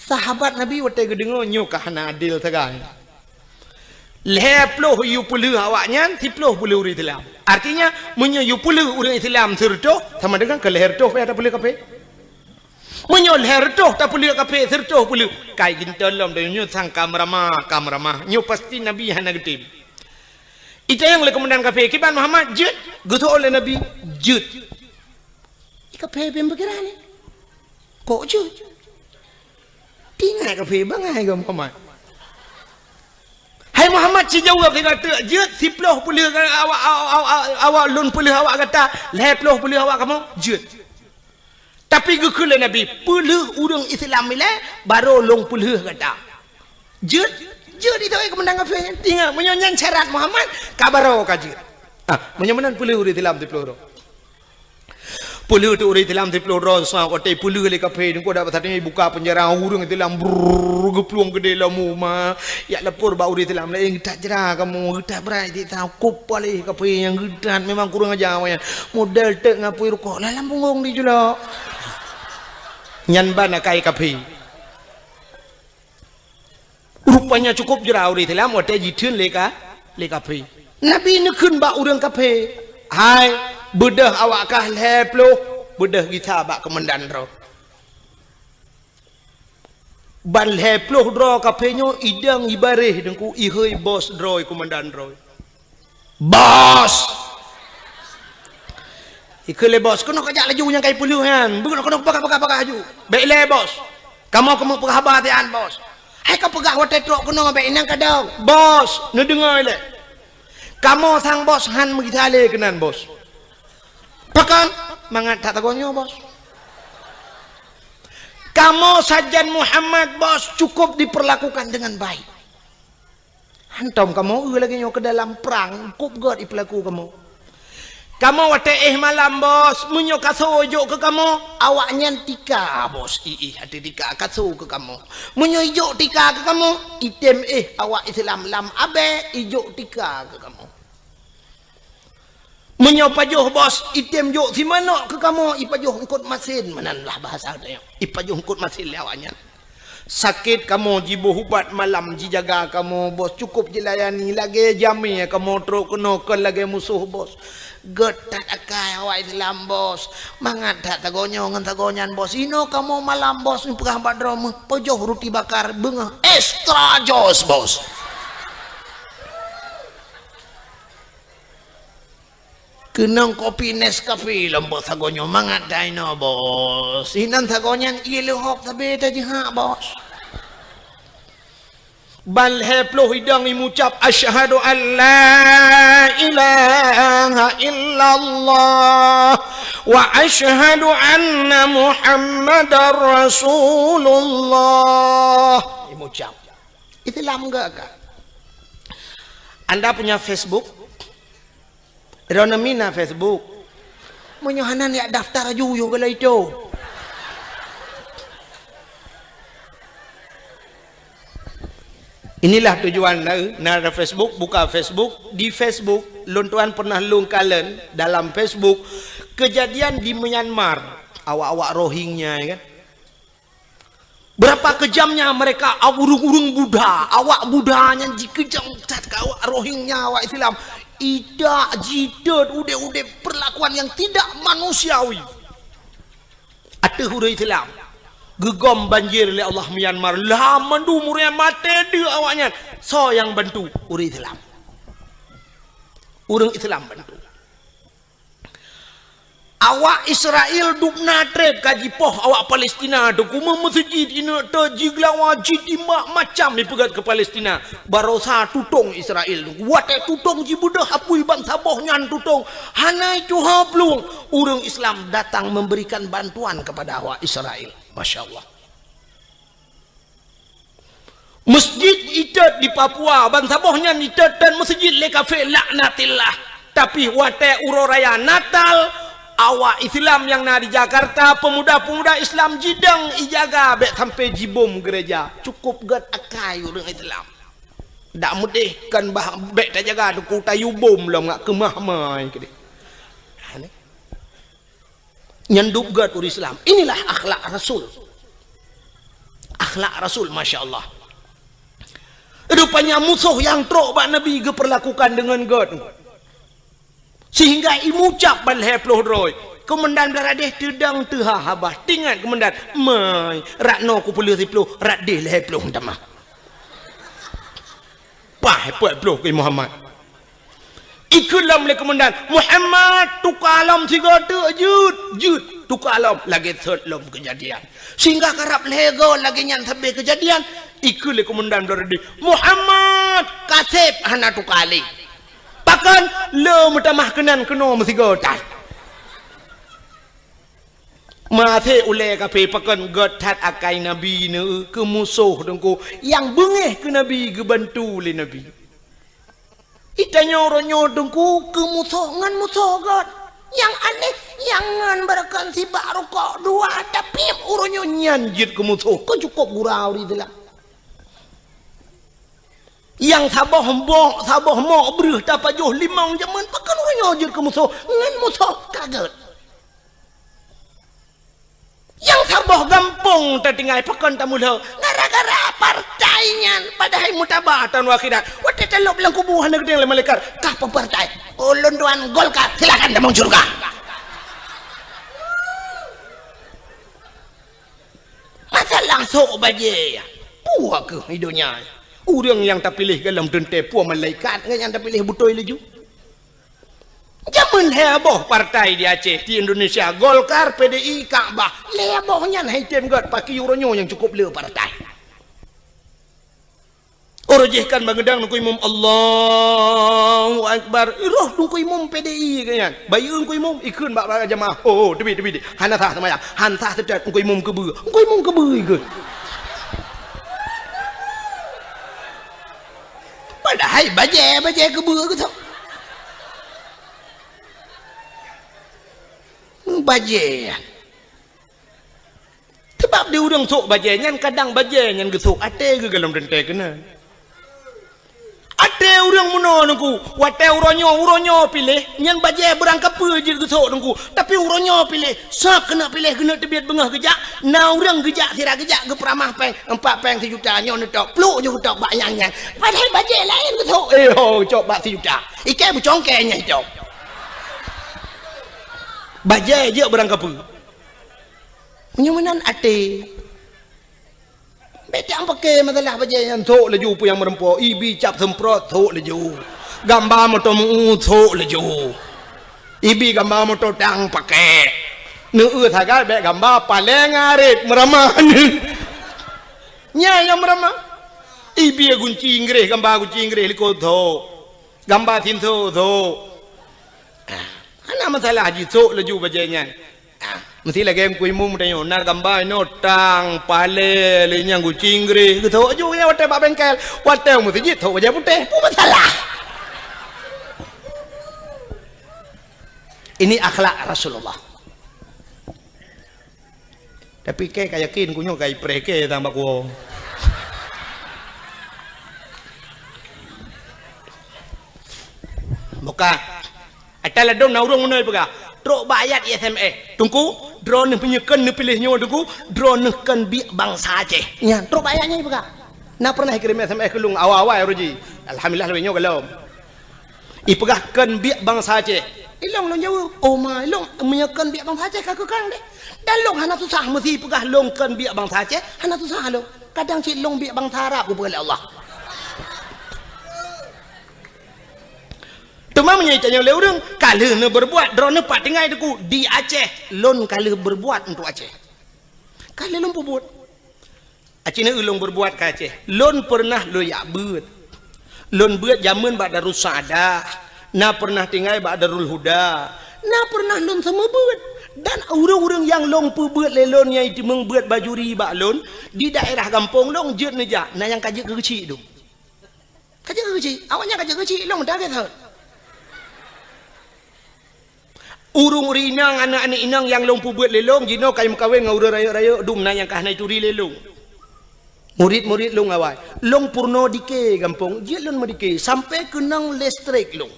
Sahabat Nabi watée geudeungoe nyoe ka hana adil sagai. Lhée ploh yue peuleueh awak nyan, siploh peuleueh ureuëng Islam. Artinya, meunyoe yue peuleueh ureuëng Islam sireutôh, sama dengan keu lhée reutôh payah tapeuleueh kafé. Meunyoe lhée reutôh tapeuleueh kafé, sireutôh peuleueh, kai geuntôn lom donya nyoe sang ka meuramah, ka meuramah. Nyoe pasti Nabi hana geutem. Itanyong lé komandan kafé, "Kiban Muhammad jeuet?" Geuteuôt lé Nabi, "Jeuet." Di kafé beupikiran ni. Kok jeuet? Tingat kafé bangai keu Muhammad. Hai Muhammad, sijaweueb sigoe teuk jeuet, siploh peuleueh awak, awak, awak, awak lôn peuleueh awak gata, lhée ploh peuleueh awak kamoe, jeuet. Tapi geukheun lé Nabi, "Peuleueh ureuëng Islam ilée, barô lôn peuleueh gata." Jeuet, jeuet itu ai keumandang kafé. Ingat, meunyoe nyan syarat Muhammad, ka barô ka jeuet. Ah, meunyoe meunan peuleueh ureuëng Islam siploh droe. Peuleueh teu ureuëng Islam siploh droe, sa watée peuleueh lé kafé, nyoe dak pasateueng buka peunjara ureuëng Islam, brrr, geuplueng keudeh lom uma. Jak lapor bak ureuëng Islam laén, "Geutat jra kamoe, geutat brat jih ta, kop paléh kafé nyang geutat memang kurang aja awaknyan. Model teuk ngapui rukok, lah lam punggong dijulok." Nyan ban akai kafé. Rupanya cukup jra ureuëng Islam watée jitheun lé ka, lé kafé. Nabi neukheun bak ureuëng kafé, "Hai, beudôh awak kah lhée ploh, beudôh gisa bak keumandan droe." Ban lhée ploh droe kafé nyoe idong ibaréh deungku ihôi bos droe keumandan droe. "Bos, Ikheun lé bos, "Keunoe kajak laju nyang ka ipeuleueh nyan. Beunoe keunoe peugah, peugah, peugah laju." "Bék lé, bos. Kamoe keumeung peugah haba tian, bos." "Hai kapeugah watée trok keunoe, bék inong kadong." "Bos, neudeungoe lé. Kamoe sang bos han meugisa lé keunan, bos." "Pakon?" "Mangat that sagoe nyoe, bos. Kamoe sajan Muhammad, bos, cukup diperlakukan dengan baik." "Hantom kamoe eu lagée nyoe keu dalam prang, cukup gét ipeulaku kamoe. Kamoe watée éh malam, bos, meunyoe kasoe ijok keu kamoe, awaknyan tika, bos, iéh ateueh tika kasoe keu kamoe. Meunyoe ijok tika keu kamoe, item éh awak Islam lam abée ijok tika keu kamoe. Meunyoe pajoh, bos, item jok simanok keu kamoe, ipajoh eungkot masin," meunan lah bahasa tanyoe. Ipajoh eungkot masin lé awaknyan. "Sakét kamoe jiboh ubat malam jijaga kamoe, bos, cukup jilayani, lagée jamé kamoe trok keunoe kon lagée musoh, bos. Gét that akai awak Islam, bos. Mangat that sagoe nyoe ngon sagoe nyan, bos. Inoe kamoe malam, bos, neupeugah bak droe meuh, pajoh ruti bakar, beungoh extra jos, bos. Keunong kopi Nescafe lom bak sagoe nyoe, mangat that inoe, bos. Inan sagoe nyan ié leuhob sabe tajihak, bos." Ban lhée ploh idong imucab, "Asyhadu an la ilaha illallah wa asyhadu anna Muhammadar Rasulullah." Imucab. Islam gét ka? Anda punya Facebook? Droeneuh mina Facebook. Meunyoe hana, yak daftar laju yoh bela itu. Inilah tujuan na, na ada Facebook, buka Facebook. Di Facebook, lôn tuan pernah lôn kalon dalam Facebook, kejadian di Myanmar, awak-awak Rohingya, ya kan? Berapa kejamnya mereka, ureuëng-ureuëng Buddha, awak Buddha nyan jikeujam that keu awak Rohingya, awak Islam. Idak, jitot, udeb-udeb perlakuan yang tidak manusiawi. Ateueh ureuëng Islam, geugom banjir lé Allah Myanmar, lah mandum ureuëng maté deuek awaknyan. Soe nyang bantu? Ureuëng Islam. Ureuëng Islam bantu. Awak Israel dubna treb ka jipoh awak Palestina tu, kumeuh meuseujid ineuk teuk jigeulawa, jitimbak macam jipeugét keu Palestina. Barosa tutong Israel tu. Watée tutong jibeudôh apui bansaboh nyan tutong, hana tuha plueng. Ureuëng Islam datang memberikan bantuan kepada awak Israel. Masya Allah. Masjid itot di Papua, bansaboh nyan itot dan masjid lé kafé laknatillah. Tapi watée uroe raya Natal, awak Islam nyang na di Jakarta, pemuda-pemuda Islam jidong ijaga bék sampai jibom gereja. Cukup gét akai ureuëng Islam. Dak meudeh kan bah bék tajaga teungku tayue bom lom ngak keumah mai keudeh. Nyan dub gét ureuëng Islam. Inilah akhlak Rasul. Akhlak Rasul, masya Allah. Rupanya musoh nyang trok bak Nabi geupeurlakukan deungon gét. Sehingga imucab ban lhée ploh droe. Keumandan Blaradeh teudong teuha haba. Tingat keumandan, "Mai, rat noe kupeuleueh siploh, rat deh lhée ploh tamah." Paih peuet ploh keu Muhammad. Ikheun lom lé keumandan, "Muhammad, tuka lom sigoe teuk jeuet, jeuet, tuka lom." Lagée sot lom keujadian. Sehingga karab lhée goe lagée nyan sabe keujadian, ikheun lé keumandan Blaradeh, "Muhammad, kaseb hana tuka lé." Pakon? Le meutamah keunan keunoe meusigoe that. Maté ulée kafé pakon gét that akai Nabi neu keu musoh teungku nyang beungéh keu Nabi geubantu lé Nabi. Itanyoe uroe nyoe teungku keu musoh ngon musoh gét. Nyang aneh, nyang ngon beureukan sibak rukok dua, tapi uroe nyoe nyan jeuet keu musoh, keu cukup gura ureuëng Islam. Nyang saboh mok, saboh mok breueh tapajoh limong jameun, pakon uroe nyoe jeuet keu musoh, ngon musoh ka gét. Nyang saboh gampông tatinggai pakon tamulo, gara-gara partai nyan, padahai mutaba taun akhirat. Watée talop lam kubu hana geudeng lé malaikat, "Kah peue partai?" "Ulôn tuan Golkar." "Silakan tamong syeuruga." Masalah sok bajée, peue keuh di donya? Ureuëng nyang tapiléh golom teuntée peue malaikat ngon nyang tapiléh beutôi laju. Jameun lhèe boh partai di Aceh, di Indonesia, Golkar, P D I, Kakbah. Lhèe boh nyan hai tem gèt, paki uroe nyoe nyang cukup le partai. Uroe jih kan bangeudang Teungku Imum, "Allahu Akbar." Roh Teungku Imum P D I keu nyan. Bayeue Teungku Imum, ikheun bak, bak jamaah. "Oh, oh, teubiet, teubiet. Hana sah seumayang. Hana sah teubiet." Teungku Imum keubeue. Teungku Imum keubeue ikheun. Padahai bajèe, bajèe keubeue keu soe. Bajèe. Sabab di ureueng sôk bajèe nyan, kadang bajèe nyan geusôk até geuh golom teuntèe keunan. Até ureueng meunoe Teungku, watèe uroe nyoe, uroe nyoe piléh, nyan bajèe beurangkapeue jeuet geusôk Teungku. Tapi uroe nyoe piléh, sab keuneuk piléh, keuneuk teubiet beungoh geujak, na ureueng geujak, sira geujak, geupeuramah pèng, empat pèng sijuta, nyoe neutôk, pluek nyoe geutôk bak nyang nyan. Padahai bajèe laén geusôk, eh ho, cok bak sijuta. Ikèe beucongkèe nyan cok. Bajèe jeuet beurangkapeue. Meunyoe meunan até. Bèk tapeuké masalah bajèe nyan, sôk laju peue nyang meureumpok, ibi cap seumprot, sôk laju. Gamba moto meu-eu, sôk laju. Ibi gamba moto tang pakèk. Neueu sagai bèk gamba paleng arit meuramah. Nyan nyang meuramah. Ibi gunci Inggréh, gamba gunci Inggréh likot, sôk. Gamba sinso, sôk. Ah, hana masalah jisôk laju bajèe nyan. Ah, meusti lagèe Teungku Imum tanyoe, na gamba inoe tang, paleng, lé nyang gunci Inggréh, geusôk laju nyan watèe bak bengkel, watèe meuseujid sôk bajèe putéh, peue masalah? Ini akhlak Rasulullah. Tapi kèe ka yakin, ku nyoe ka ipreh kèe tambah kuwoe. Buka. Ata ladôm na ureueng meunoe peugah, trok bak ayat i S M S. Teungku, droeneuh meunyoe kheun neupiléh nyoe Teungku, droeneuh kheun biek bansa Aceh. Nyan, trok bak ayat nyan peugah. Na pernah ikirém S M S keu lôn awai-awai uroe jih. Alhamdulillah, lagèe nyoe golom. Ipeugah kheun biek bansa Aceh. Ilôn lôn jaweueb, "Oh ma, ilôn meunyoe kheun biek bansa Aceh ka keu kang deh." Dan lôn hana susah meusi peugah lôn kheun biek bansa Aceh, hana susah lôn. Kadang cit lôn biek bansa Arab geupeugah lé Allah. Teuma meunyoe itanyoe lé ureueng, ka lheueh neubeureubuat, droeneuh pat tinggai Teungku, di Aceh, lôn ka lheueh beureubuat untuk Aceh. Ka lheueh lôn peubuet. Aci neu lôn beureubuat ka Aceh. Lôn peureunah lôn jak beuet. Lôn beuet jameun bak Darus Saadah. Na peureunah tinggai bak Darul Huda. Na peureunah lôn seumeubeuet. Dan ureueng-ureueng nyang lôn peubeuet lé lôn nyang iteumeung beuet bajuri bak lôn, di daerah gampông lôn jeuet neujak, na nyang ka jeuet keu keuchik dum. Ka jeuet keu keuchik, awaknyan ka jeuet keu keuchik, lôn meudagai thon. Ureueng-ureueng inong, aneuk-aneuk inong nyang lôn peubeuet lé lôn, jinoe ka meukawen ngon ureueng rayeuk-rayeuk dum na nyang ka hana ituri lé lôn. Murit-murit lôn awai. Lôn peurunoe dike gampông, jeuet lôn meudike, sampoe keunong listrik lôn.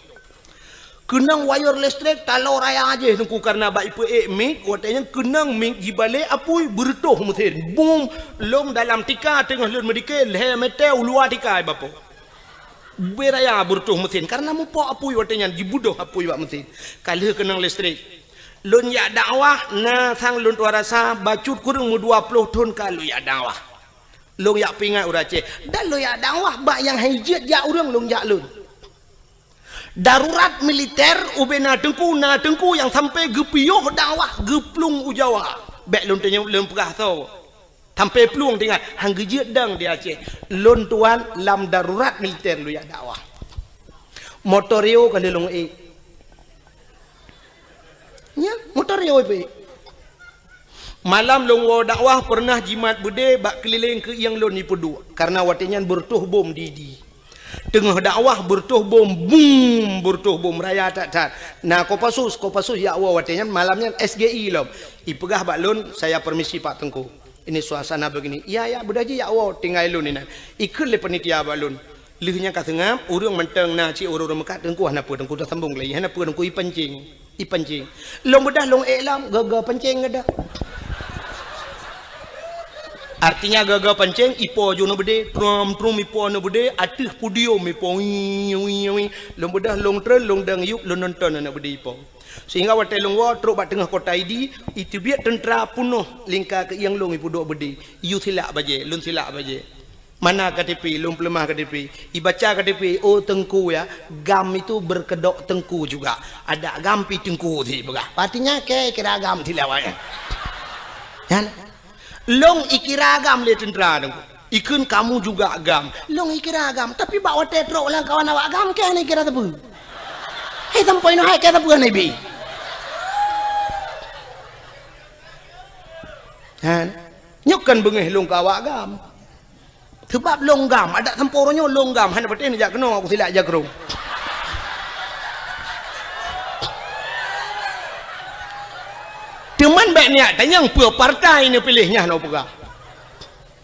Keunong wayeur listrik taloe raya jih Teungku, kareuna bak ipeuék mik, watèe nyan keunong mik jibalek apui beureutoh meusen. Bum! Lôn dalam tika teungoh lôn meudike, lhèe mètè u luwa tika ibapoe. Ubé raya beureutoh meusen, kareuna mupok apui watèe nyan, jibeudôh apui bak meusen. Ka lheueh keunong listrik. Lôn jak dakwah, na sang lôn tuan rasa, bacut kureueng meudua ploh thon ka lôn jak dakwah. Lôn jak peuingat ureueng Aceh. Dan lôn jak dakwah bak nyang han jeuet jak ureueng lôn jak lôn. Darurat militer ubé na teungku, na teungku nyang sampoe geupiôh dakwah geuplueng u Jawa. Bèk lôn tanyong lôn peugah soe. Sampoe plueng teuingat, han geujeuet dong di Aceh. Lôn tuan lam darurat militer lôn jak dakwah. Motor Rio ka lheueh lôn ék. Nyan, motor Rio ipeuék. Malam lôn woe dakwah peureunah jimat beudé bak keulileng keuieng lôn ipeuduek, kareuna watèe nyan beureutoh bom di, di. Teungoh dakwah beureutoh bom, bum, beureutoh bom raya that-that. Na Kopassus, Kopassus jak woe watèe nyan, malam nyan S G I lom. Ipeugah bak lôn, "Saya permisi Pak Teungku. Ini suasana begini." "Iya, iya, beudôh jih jak woe, tinggai lôn inan." Ikheun lé panitia bak lôn. Lheueh nyan ka seungab, ureueng mantong na cit ureueng-ureueng meukat, "Teungku hana peue, Teungku tasambong lé, hana peue, Teungku ipancing." Ipancing. Lôn beudôh lôn ék lom, geuga pancing geuda. Artinya geuga pancing, ipo ju aneuk beudé, trum, trum ipo aneuk beudé, ateueh podium ipo, wii, wii, wii. Lôn beudôh lôn treun, lôn dong yup, lôn nonton aneuk beudé ipo. Sehingga watèe lôn woe trok bak teungoh kota Idi, iteubiet teuntra peunoh lingka keuieng lôn ipeuduek beudé. Iyue silak bajèe, lôn silak bajèe. Mana K T P? Lôn peuleumah K T P. Ibaca K T P, oh, teungku ya, GAM itu berkedok tengku juga. Ada GAM pi teungku si peugah. Artinya, kira GAM si lawak nyan. Nyan. Lôn ikira GAM lé teuntra teungku. Ikheun kamu juga GAM. Lôn ikira GAM. Tapi bak watèe trok lam kawan awak GAM, kèe ikira teupeu. Hei, sampoe nyoe hai kèe teupeu hana ibi. Nyan. Nyoe kan beungéh lôn keu awak GAM. Seubab lôn GAM, adak sampoe uroe nyoe lôn GAM, hana patéh neujak keunoe, aku silak jak keu rhung. Teuma bèk neujak tanyong peue partai neupiléh, nyan hana peugah.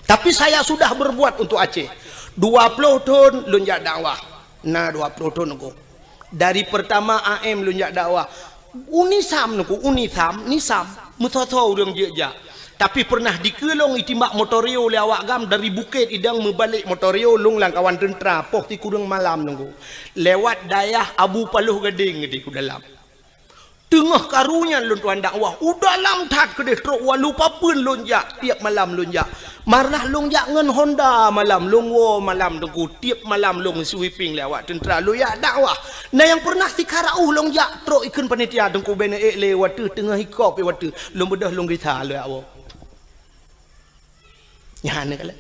Tapi saya sudah berbuat untuk Aceh. Dua ploh thon lôn jak dakwah. Na dua ploh thon aku. Dari pertama A M lôn jak dakwah. UNISAM nyoe ku, UNISAM, NISAM, meusoe-soe ureueng jeuet jak. Tapi pernah dikeue lôn itimbak motor yo lé awak GAM dari Bukét Idong meubalek motor yo lôn lam kawan teuntra poh sikureueng malam nyoe ku. Lewat dayah Abu Paloh Gadeng di ku dalam. Teungoh karu nyan lôn tuan dakwah, u dalam that keudeh trok walu papeuen lôn jak, tiep malam lôn jak. Marnah lôn jak ngon Honda malam, lôn woe malam teungku, tiep malam lôn sweeping lé awak teuntra, lôn jak dakwah. Na nyang pernah sikara uh lôn jak trok ikheun panitia teungku, bèk neuék lé watèe teungoh ikop watèe, lôn beudôh lôn gisa lôn jak woe. Nyan keuh lé.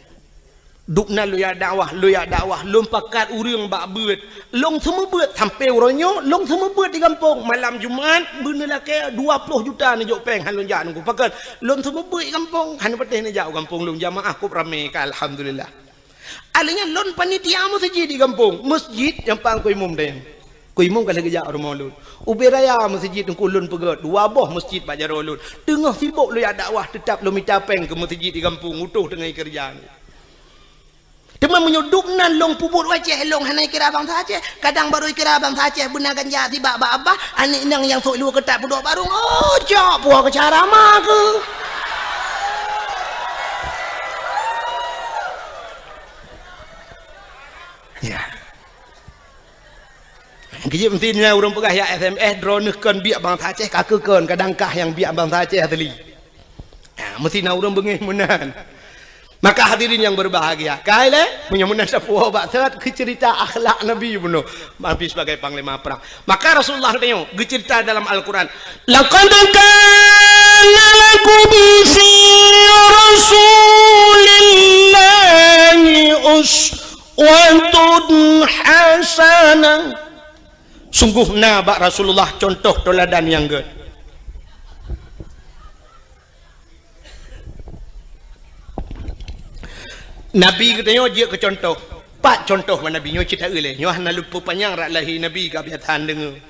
Dubna lôn jak dakwah, lôn jak dakwah, lôn pakat ureueng bak beuet. Lôn seumeubeuet sampoe uroe nyoe, lôn seumeubeuet di gampông. Malam Jumat, beuneulakèe dua ploh juta neujok pèng han lôn jak nunggu. Pakon, lôn seumeubeuet di gampông, han patéh neujak u gampông lôn jamaah kôp ramé ka, alhamdulillah. Alèh nyan lôn panitia meuseujid di gampông, meuseujid nyang pang keu imum dayang. Keu imum ka lheueh geujak u rumoh lôn. Ubé raya meuseujid teungku lôn peugöt, dua boh meuseujid bak jaroe lôn. Teungoh sibok lôn jak dakwah, teutap lôn mita pèng keu meuseujid di gampông, utoh teungoh keureuja. Teuma meunyoe dubnan lôn peubuet u Aceh, lôn hana ikira bansa Aceh. Kadang barô ikira bansa Aceh beuna ganja sibak bak abah, aneuk inong nyang sôk luwa keutat peuduek barông. Oh, cok, puah keu cara ma keuh. Ya. Keu jeuet meusti na ureueng peugah, "Ya S M S, droeneuh kon biek bansa Aceh, ka keu kon, kadang kah nyang biek bansa Aceh asli." Ha, meusti na ureueng beungéh meunan. Maka hadirin yang berbahagia, kai lé, meunyoe meunan sapeue bak seurat keu cerita akhlak Nabi bunoe, Nabi sebagai panglima perang. Maka Rasulullah teuh geucerita dalam Al-Quran, "Laqad kana lakum fi Rasulillahi us- watun hasanah." Sungguh na bak Rasulullah contoh teuladan nyang gèt. Nabi geutanyoe jeuet keu contoh. Pat contoh bak Nabi nyoe cit taeu lé. Nyoe hana lôn peupanyang rot lahé Nabi ka biasa deungoe.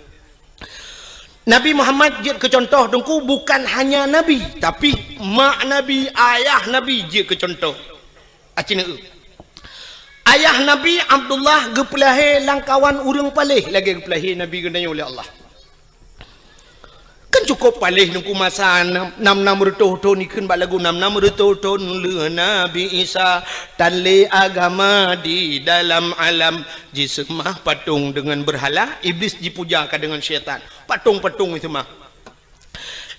Nabi Muhammad jeuet keu contoh teungku bukan hanya Nabi, tapi mak Nabi, ayah Nabi jeuet keu contoh. Aci neueu. Ayah Nabi Abdullah geupeulahé lam kawan ureueng paléh lagèe geupeulahé Nabi geutanyoe lé Allah. Kan cukôp paléh teungku masa nam, nam, nam reutôh thôn, ikheun bak lagu nam, nam reutôh thôn lheueh Nabi Isa, tan lé agama di dalam alam, jiseumah patong deungon beurhala, Iblis jipuja ka deungon syaitan. Patong-patong jiseumah.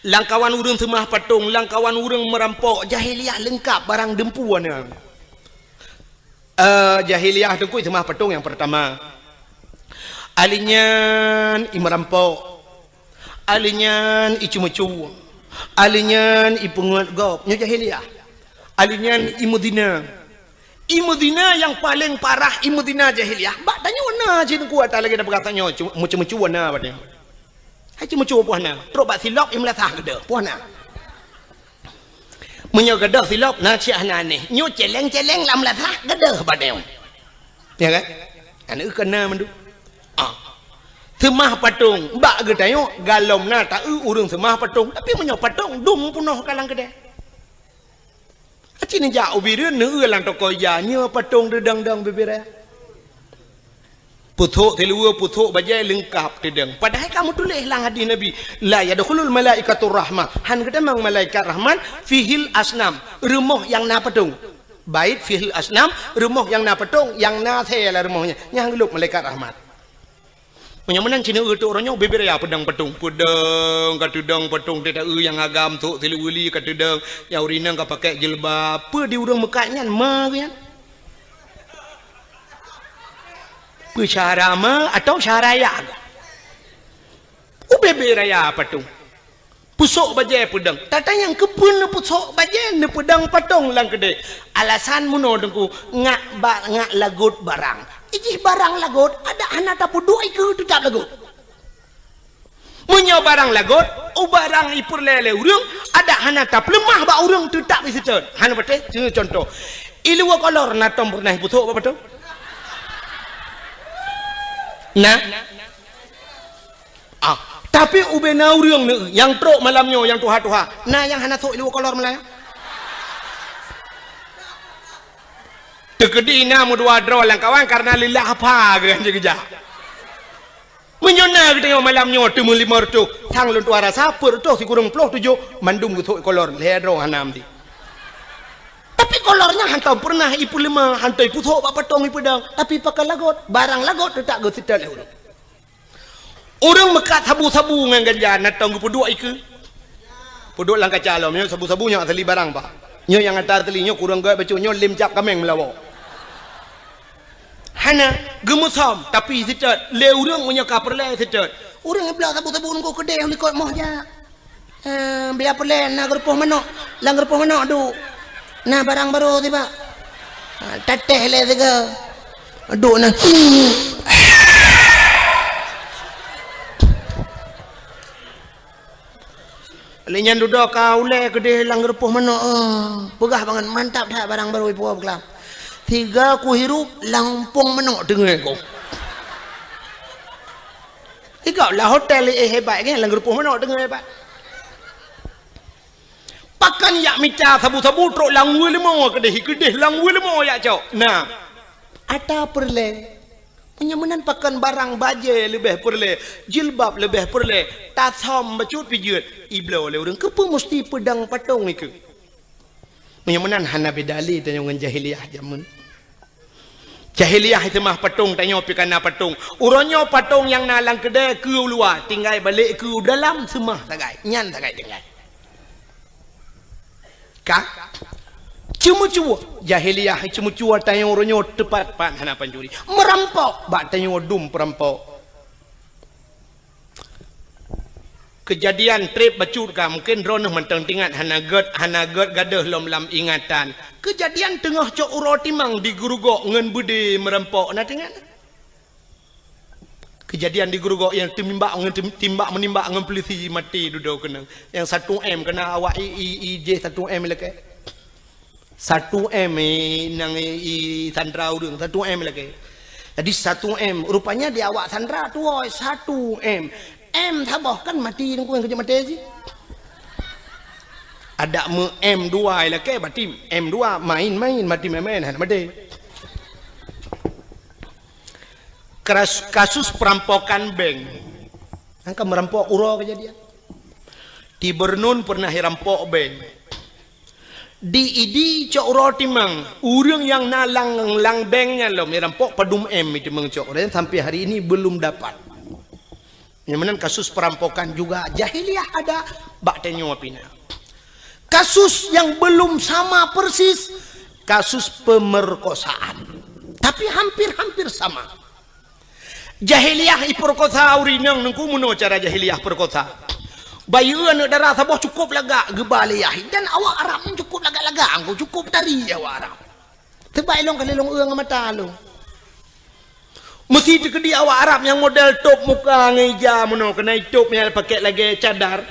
Lam kawan ureueng seumah patong, lam kawan ureueng meurampok, jahiliyah leungkap barang deumpu na. Eh, jahiliyah teungku seumah patong nyang peurtama. Alèh nyan imeurampok. Alèh nyan icumeucu. Alèh nyan ipeungeut gob. Nyoe jahiliyah. Alèh nyan imeuzina. Imeuzina nyang paleng parah imeuzina jahiliyah. Bak tanyoe na cit teungku ata lagèe na peugah tanyoe, cu-, meucumeucu na bak tanyoe. Hai cumeucue poh na, trok bak silop imeulasah geudoh, poh na. Meunyoe geudoh silop na cit hana anéh, nyoe celeng-celeng lam lasah geudoh bak tanyoe. Ya kan? Aneuk keu na mandum. Ah. Seumah patong, bak geutanyoe galom na taeu ureueng seumah patong, tapi meunyoe patong dum peunoh ka lam keudè. Aci neujak u Bireuen neueu lam toko ija, nyoe patong teudong-dong bibiré. Pusok siluweue, pusok bajèe leungkap teudong. Padahai ka meutuléh lam hadih Nabi, "La yadkhulul malaikatur rahmah." Han geutamong malaikat rahmat, "fihil asnam", rumoh nyang na patong. Bait fihil asnam, rumoh nyang na patong, nyang na asèe lam rumoh nyan, nyang geulop malaikat rahmat. Meunyoe meunan cit neueu teuk uroe nyoe bibiré peudong patong. Peudong ka teudong patong, teuta eu nyang agam sôk siluweue li ka teudong, nyang ureueng inong ka pakèk jilbab. Peue di ureueng meukat nyan ma geuh nyan? Peusyara ma atau syara ya? Ubé-bé raya patong. Pusok bajée peudong. Tatanyong keupeue neupeusok bajée neupeudong patong lam keudeh. Alasan meunoe Teungku, ngak ba-, ngak lagot barang. Ijih barang lagot, adak hana tapeuduek ikeue teutap lagot. Meunyoe barang lagot, u barang ipeureulée lé ureuëng, adak hana tapeuleumah bak ureuëng teutap iseutôt. Hana patéh, contoh. Iluwa kolor na tom peureunah ipusok bak patong? Na? Ah, tapi ubé na ureuëng nyang trok malam nyoe nyang tuha-tuha. Na nyang hana sok iluwa kolor malam nyoe? Teukeudi na meudua droe lam kawan karena lillah apa geuh jih geujak. Meunyoe na geutanyoe malam nyoe teumeulimong reutôh, sang lôn tuha rasa peuet reutôh sikureueng ploh tujoh, mandum geusok kolor, lhée droe hana meuti. Tapi kolor nyan hantom peureunah ipeuleumah, hantom ipusok bak patong ipeudong, tapi pakon lagot, barang lagot teutap geuseutôt lé ureuëng. Ureuëng meukat sabu-sabu ngon ganja, na tom geupeuduek ikeue? Peuduek lam kaca lom, nyoe sabu-sabu nyoe asli barang, Pak. Nyoe nyang ata asli, nyoe kureueng gét bacut, nyoe lem cap kaméng meulawa. Hana, geumeusom, tapi seutôt, lé ureuëng meunyoe ka peureulée seutôt. Ureuëng bloe sabu-sabu nunggu keudeh likot moh jak. Eh, biar peureulée na geurupoh manok, lam geurupoh manok duek. Na barang barô sibak. Ha, tatéh lé sigoe. Duek na. Lé nyan dudoe ka ulée keudeh lam geurupoh manok, eh, peugah bangat mantap that barang barô ipuwoe beuklam. Tiga kuhirup lampong manok teungoh ko. Tiga lah hotel, eh, hebat kan, lam geurupoh manok teungoh hebat. Pakon yak mita sabu-sabu trok lam weuleumô keudeh, keudeh lam weuleumô yak cok. Nah, ata peureulée. Meunyoe meunan pakon barang bajée leubeh peureulée, jilbab leubeh peureulée, tasam bacut pijeut, ibloe lé ureuëng keupeue musti peudong patong ikeue. Meunyoe meunan hana beda lé tanyoe ngon jahiliyah jameun. Jahiliyah seumah patong, tanyoe pih kana patong. Uroe nyoe patong nyang na lam keudée keu u luwa, tinggai balek keu u dalam seumah sagai. Nyan sagai tinggai. Ka? Ceumeucue. Jahiliyah ceumeucue tanyoe uroe nyoe teupat-pat hana pancuri. Meurampok bak tanyoe dum peurampok. Keujadian treb bacut ka, mungken droeneuh mantong teuingat hana gét, hana gét gadôh lom lam ingatan. Keujadian teungoh cok uroe timang di Geurugok ngon beudé meurampok na teuingat? Keujadian di Geurugok nyang teumimbak ngon tem-, timbak meunimbak ngon peulisi maté dudoe keunong. Nyang satu M keuna awak i, i, i jih satu M ilakée. Satu M, eh, nyang i, i sandra ureuëng, satu M ilakée. Jadi satu M, rupanya di awak sandra tuwoe satu M. M saboh kan maté, nungku nyang keujeuet maté jih. Adak meu M dua ilakée, berarti M dua main-main, maté main-main, hana maté. Kras-, kasus perampokan bank. Angka meurampok uroe keujadian. Di Bernun peureunah irampok bank. Di Idi cok uroe timang, ureuëng nyang na lam, lam bank nyan lom irampok padum M itimang cok, dan sampai hari ini belum dapat. Nyang meunan kasus perampokan juga jahiliyah ada, bak tanyoe pih na. Kasus yang belum sama persis, kasus pemerkosaan. Tapi hampir-hampir sama. Jahiliyah ipeurkosa ureuëng inong, nungku meunoe cara jahiliyah peurkosa. Bayeue aneuëk dara saboh cukôp lagak geuba lé yah, dan awak Arab nyan cukôp lagak-lagak, angku cukôp tari awak Arab. Teubai lôn kali lôn eu ngon mata lôn. Meusi teukeudi awak Arab nyang model tôb muka ngon ija meunoe, keunan tôb nyang pakék lagée cadar.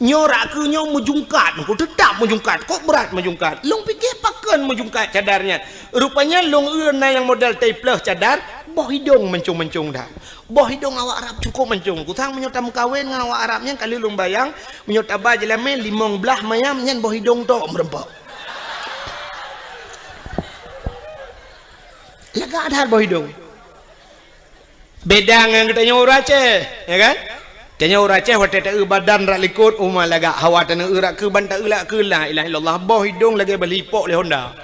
Nyoe rak keu nyoe meujungkat, nungku teutap meujungkat, kok brat meujungkat. Lôn piké pakon meujungkat cadar nyan. Rupanya lôn eu na nyang model teupleuh cadar, boh idong mancong-mancong that. Boh idong awak Arab cukôp mancong. Kusang meunyoe tameukawen ngon awak Arab nyan, kali lôn bayang, meunyoe taba jeulamé limong blaih mayam nyan boh idong tok meurumpok. Lagak that boh idong. Beda ngon geutanyoe ureuëng Aceh, ya kan? Tanyoe ureuëng Aceh watée taeu badan rak likot, uma lagak, hawa tanyoe eu rak keu ban taeu rak keu la ilaha illallah, boh idong lagée bali ipok lé honda.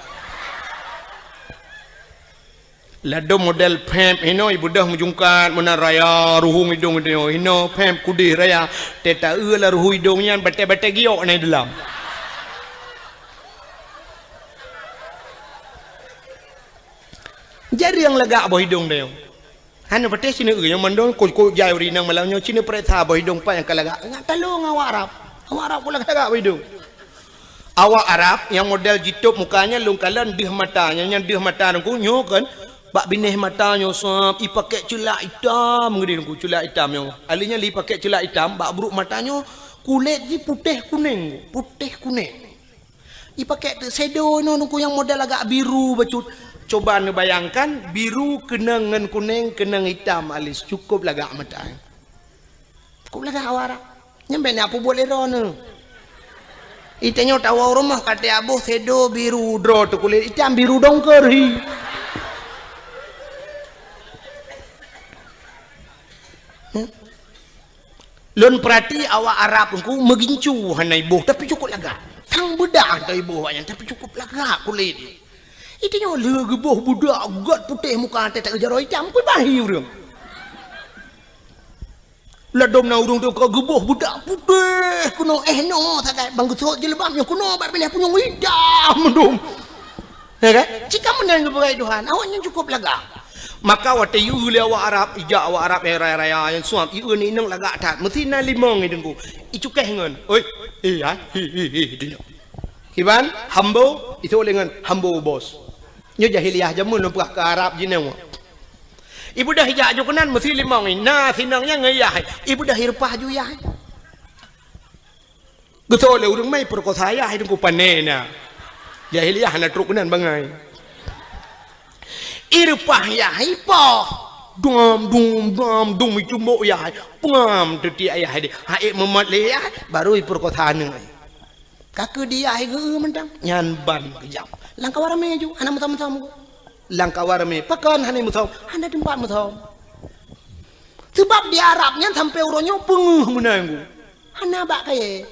Ladom model pep hinoe ibeudôh meujungkat meunan raya ruhueng idong geutanyoe, hinoe pep kudeh raya, tée taeu lam ruhueng idong nyan batée-batée giok na i dalam. Jareueng lagak boh idong tanyoe. Hana patéh sineuk nyang mandum kok-kok jai ureueng inong malam nyoe sineuk peuriksa boh idong pat nyang ka lagak. Ngat talong awak Arab. Awak Arab kok lagak-lagak boh idong. Awak Arab nyang model jitôb muka nyan lôn kalon deuh mata, nyang, nyang deuh mata Teungku nyoe kan bak binéh mata nyoe sab ipakèk ceulak itam ngeudeh Teungku, ceulak itam nyoe. Alèh nyan lé ipakèk ceulak itam bak brôk mata nyoe kulét jih putéh kunéng, putéh kunéng. Ipakèk teuk shadow inoe Teungku nyang model agak biru bacut. Coba neubayangkan, biru keunong ngon kunéng, keunong itam alis, cukôp lagak mata. Cukôp lagak awak Arab. Nyan bèk na peubuet lé droeneuh. Itanyoe tawoe rumoh ka teuaboh shadow biru droe teuh kulét itam biru dongker hi. Hmm? Lôn peurati awak Arab Teungku meugincu hana iboh tapi cukôp lagak. Sang beudah hana iboh awaknyan tapi cukôp lagak kulét. Itanyoe lé geuboh budak gèt putéh muka até tak jaroe itam pih bahi ureueng. Ladôm na ureueng teuka geuboh budak putéh keunoe éh noe sagai bang geusot jilbab nyoe keunoe bak binéh punyueng itam dum. Ya kan? Cit ka meunan geupeugah Tuhan, awaknyan cukôp lagak. Maka watèe ieu lé awak Arab, ijak awak Arab nyang raya-raya nyang suam, ieu ni inong lagak that. Meusti na limong i Teungku. Icukéh ngon, "Oi, eh, ai, hi, hi, hi," dunia. Kiban, hambo, itu lé ngon hambo bos. Nyoe jahiliyah jameun lôn peugah keu Arab jinoe. Ibeudôh ijak aju keunan meusti limong i. Na sinong nyan ngon yah. Ibeudôh ireupah aju yah. Geutoe lé ureueng mai peurekosa yah Teungku pané na. Jahiliyah hana trok keunan bangai. Ireupah yah ipoh. Dum, dum, dum, dum, icumbok yah. Pengam teutiek yah deh. Hai meumot lé yah, baru ipeurekosa aneuk. Ka keu di yah geu mantong. Nyan ban keujam. Lam kawan ramé ju, hana meusom-meusom. Lam kawan ramé, pakon hana meusom? Hana teumpat meusom. Sabab di Arab nyan sampoe uroe nyoe peungeuh meunan Teungku. Hana bak kayèe.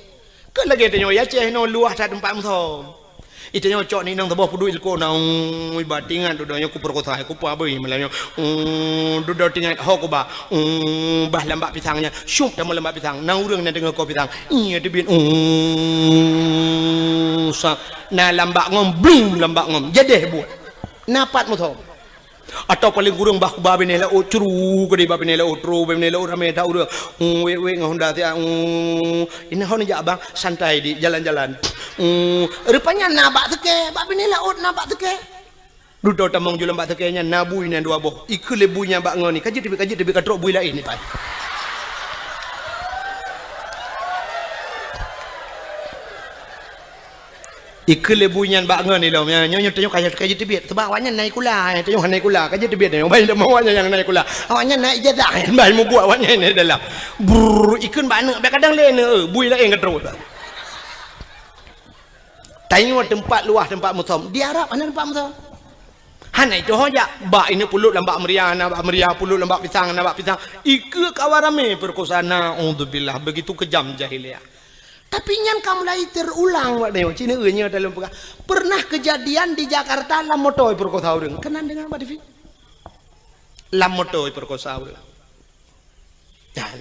Keu lagèe tanyoe i Aceh nyoe luwah that teumpat meusom. Itanyoe cok ni inong saboh peuduek ilko na, ui, ba tingat dudoe nyoe kupeurekosa, kupa beuh malam nyoe. Ui, dudoe tingat ho kuba. Ui, bah lam bak pisang nyan. Syup tamong lam bak pisang. Na ureueng na deungoe ko pisang. Iya teubiet. Ui, sa. Na lam bak ngom, blum lam bak ngom. Jadeh buet. Na pat meusom. Atawa paléng kureueng bah kuba binéh laôt, curu keudéh bak binéh laôt, tro bak binéh laôt ramé that ureueng. Hmm, wék-wék ngon honda siat, hmm, inan hon jak bang, santai di jalan-jalan. Hmm, rupanya na bak seukée, bak binéh laôt na bak seukée. Dudoe tamong ju lam bak seukée nyan na bui nyan dua boh. Ikheun lé bui nyan bak ngon ni, ka jeuet teubiet, ka jeuet teubiet, ka trok bui laén ni pai. Ikheun lé bui nyan bak ngon ilom, nyoe, nyoe, nyoe tanyoe ka, ka jeuet teubiet. Sabab awaknyan na ikula, eh, tanyoe hana ikula, ka jeuet teubiet nyoe. Bai tamong awaknyan nyang na ikula. Awaknyan na ijazah, bai mubuet awaknyan di dalam. Brrr, ikheun bak aneuk, bèk kadang lé aneuk, eh, bui laén ka trok. Tanyoe teumpat luwah, teumpat meusom. Di Arab hana teumpat meusom. Hana itu ho jak. Bak ineuk pulot lam bak meuria, na bak meuria, pulot lam bak pisang, na bak pisang. Ikheun kawan ramé peurekosa, naudzubillah. Begitu keujam jahiliyah. Tapi nyan ka mulai teurulang, Pak Nyoe. Cina nyoe dalam peugah. Pernah kejadian di Jakarta lam moto peurekosa ureueng. Keunan deungoe bak T V. Lam moto peurekosa ureueng. Nah,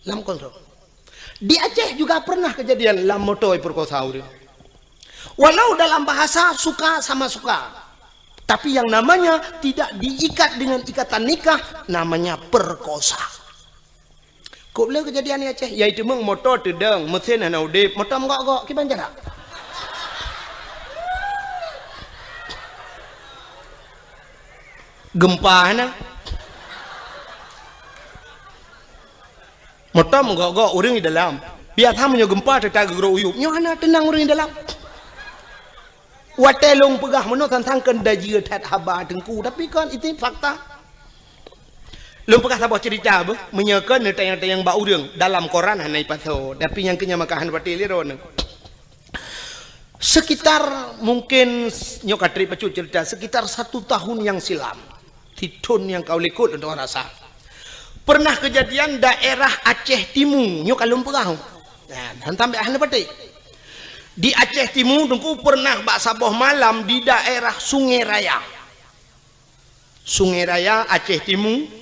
lam kontrol. Di Aceh juga pernah kejadian lam moto peurekosa ureueng. Walau dalam bahasa suka sama suka. Tapi yang namanya tidak diikat dengan ikatan nikah, namanya perkosa. Kok le kejadian di Aceh, yaitu meng moto teudong, mesin hana udeb, moto meugok-gok, kiban jarak. Gempa hana. Moto meugok-gok ureueng di dalam. Biasa meunyoe gempa teuta geugurok uyueb, nyoe hana teunang ureueng di dalam. Watèe lôn peugah meunoe sang-sang kheun dajieue that haba Teungku, tapi kan itu fakta. Lôn peugah saboh cerita beuh, meunyoe kheun neutanyong-tanyong bak ureueng, dalam koran hana ipasoe, tapi nyang keu nyan maka hana patéh lé droeneuh. Sekitar mungkin nyoe ka trép bacut cerita, sekitar satu tahun yang silam, sithon nyang ka u likot lôn rasa. Pernah kejadian daerah Aceh Timu, nyoe ka lôn peugah. Nah, hantam bèk hana patéh. Di Aceh Timu Teungku pernah bak saboh malam di daerah Sungai Raya. Sungai Raya, Aceh Timu.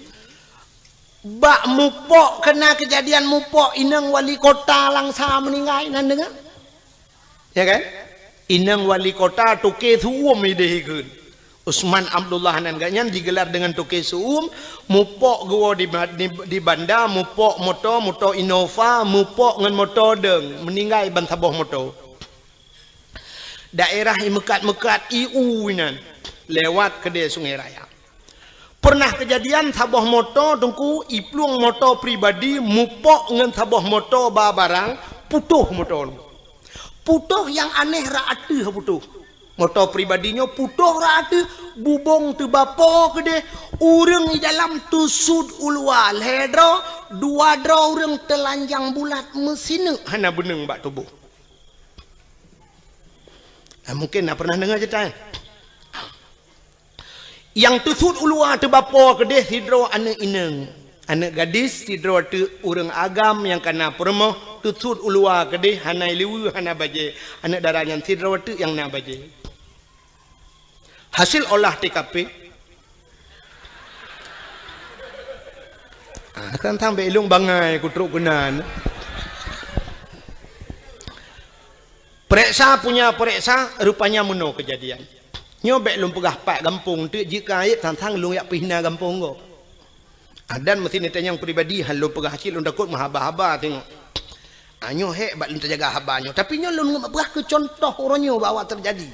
Bak mupok, kena kejadian mupok, inong wali kota Langsa meuninggai, nan deungoe? Ya kan? Inong wali kota toke su'uem ideh ikheun. Usman Abdullah nan geuh nyan digelar deungon Toke Su'um, mupok geuwoe di, di, di banda, mupok moto, moto Innova, mupok ngon moto deung, meuninggai ban saboh moto. Daerah i meukat-meukat i u inan, lewat keudeh Sungai Raya. Pernah keujadian saboh moto Teungku i plueng moto pribadi mupok ngon saboh moto ba barang, putôh moto nyoe. Putôh nyang aneh rot ateueh putôh. Moto pribadi nyoe putôh rot ateueh, bubông teubapo keudeh, ureuëng i dalam teusut u luwa lhée droe, dua droe ureuëng teulanjang bulat meusineuk hana beuneueng bak tuboh. Nah, mungkin na pernah deungoe ceurita nyan. Nyang teusut u luwa teubapo keudeh sidroe aneuëk inong, aneuëk gadis sidroe teuk ureuëng agam nyang kana peurumoh, teusut u luwa keudeh hana ileue hana bajée, aneuëk dara nyan sidroe teuk nyang na bajée. Hasil olah T K P, ah, kan sampai ilong bangai kutrok keunan. Pereksa punya pereksa, rupanya meunoe keujadian. Nyoe bék lôn peugah pat gampông teuk jeuet keu aib, sang-sang lôn jak peuhina gampông gob. Ah, dan meusti neutanyong pribadi, han lôn peugah cit lôn takot meuhaba-haba teungoh. Ah, nyoe hék bak lôn teujaga haba nyoe. Tapi nyoe lôn peugah keu contoh uroe nyoe bahwa teujadi.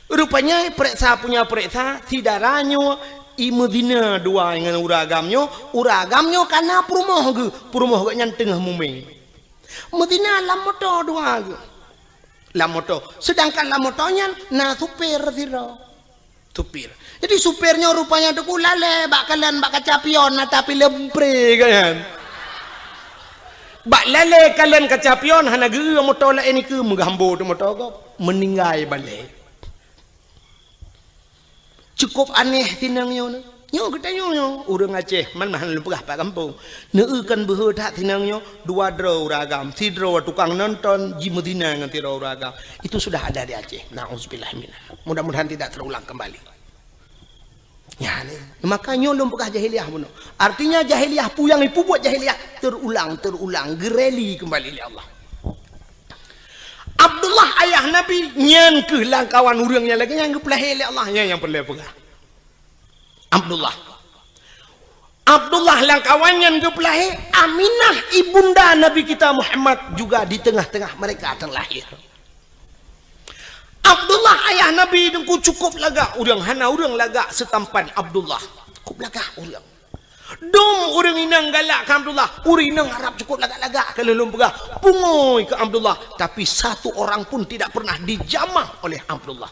Rupanya pereksa punya pereksa, si dara nyoe i meuzina dua ngon ureuëng agam nyoe, ureuëng agam nyoe kana peurumoh geuh, peurumoh geuh nyan teungoh mumé. Meuzina lam moto dua geuh. Lam moto. Sedangkan lam moto nyan na supir sidroe. Supir. Jadi supir nyoe rupanya Teungku lalée bak kalon bak kaca pion na tapi leumpre kan. Bak lalée kalon kaca pion hana geu moto laén nikeue meugambo teuh moto gob. Meuninggai balée. Cukup aneh sinang nyoe. Nyoe geutanyoe nyoe, ureuëng Aceh, man meuhan lôn peugah pat gampông. Neueu kan beuhe that sinang nyoe, dua droe ureuëng agam, sidroe tukang nonton, jimeuzina ngon sidroe ureuëng agam. Itu sudah ada di Aceh. Nauzubillah minha. Mudah-mudahan tidak terulang kembali. Ya, ni. Maka nyoe lôn peugah jahiliyah bunoe. Artinya jahiliyah, peue nyang ipubuet jahiliyah, terulang, terulang, geureli kembali lé Allah. Abdullah ayah Nabi, nyan keuh lam kawan ureuëng nyang lagée nyan geupeulahé lé Allah, nyan nyang peureulée peugah. Abdullah. Abdullah lam kawan nyan geupeulahé, Aminah ibunda Nabi kita Muhammad juga di tengah-tengah mereka terlahir. Abdullah ayah Nabi Teungku cukup lagak ureuëng, hana ureuëng lagak seutampan Abdullah. Cukup lagak ureuëng. Dum ureuëng inong galak keu Abdullah, ureuëng inong Arab cukup lagak-lagak ka lheueh lôn peugah, pungoe keu Abdullah, tapi satu orang pun tidak pernah dijamah oleh Abdullah.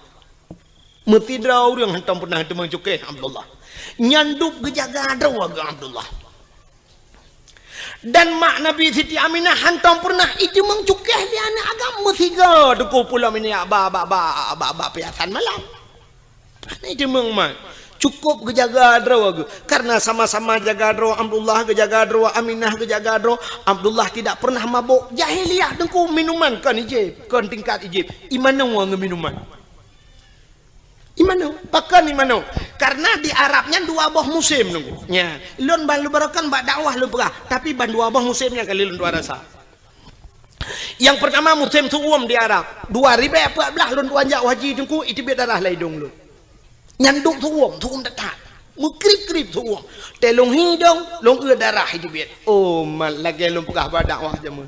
Meusidroe ureuëng hantom pernah teumeung cukéh Abdullah. Nyan dub geujaga droe geuh Abdullah. Dan mak Nabi Siti Aminah hantom pernah iteumeung cukéh lé aneuëk agam meusigoe Teungku pulom ini ba, ba, ba, ba, ba piasan malam. Hana iteumeung mat. Cukup geujaga droe geuh. Karena sama-sama jaga droe Abdullah, geujaga droe Aminah, geujaga droe Abdullah tidak pernah mabok. Jahiliyah Teungku minuman kon ijép, kon tingkat ijép. Imanoe ngon minuman. Imanoe, pakon imanoe? Karena di Arab nyan dua boh musém Teungku. Nya, lôn ban lôn barokan bak dakwah lôn peugah, tapi ban dua boh musém nyan kali lôn tuan rasa. Nyang pertama musém su'um di Arab. Dua ribèe peuet blah lôn tuan jak haji Teungku, iteubiet darah lam idong lôn. Nyan dub su'um, su'um that-that. Meukrib-krib su'um. Teuh lôn hi idong, lôn eu darah iteubiet. Oh, mat lagée lôn peugah bak dakwah jameun.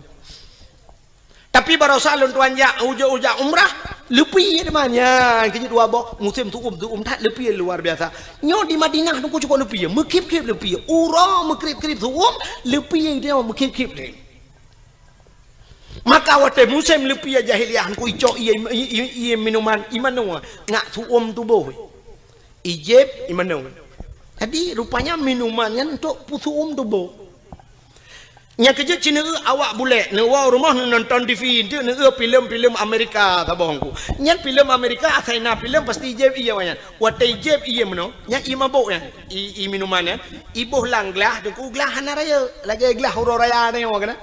Tapi barosa lôn tuan jak, ujoe-ujoe umrah, leupie teuma nyan keu jeuet dua boh, musém su'um, su'um that leupie luar biasa. Nyoe di Madinah Teungku cukup leupie, meukrib-krib leupie. Uroe meukrib-krib su'um, leupie nyoe meukrib-krib lé. Maka watée musém leupie jahiliyah Teungku icok ié, ié, ié, ié minuman, imanoe, ngat su'um tuboh. Ijép imanoe. Jadi rupanya minuman nyan untuk peusu'um tuboh. Nyang keujeuet cit neueu awak bulek, neuwoe rumoh neunonton T V, enteuk neueu filem-filem Amerika saboh Teungku. Nyan filem Amerika, asai na filem pasti ijép ié awaknyan. Watée ijép ié meunoe, nyan ié mabök nyan, ié, ié minuman nyan, iboh lam glah, Teungku glah hana rayeuk, lagée glah uroe raya nyoe keunan.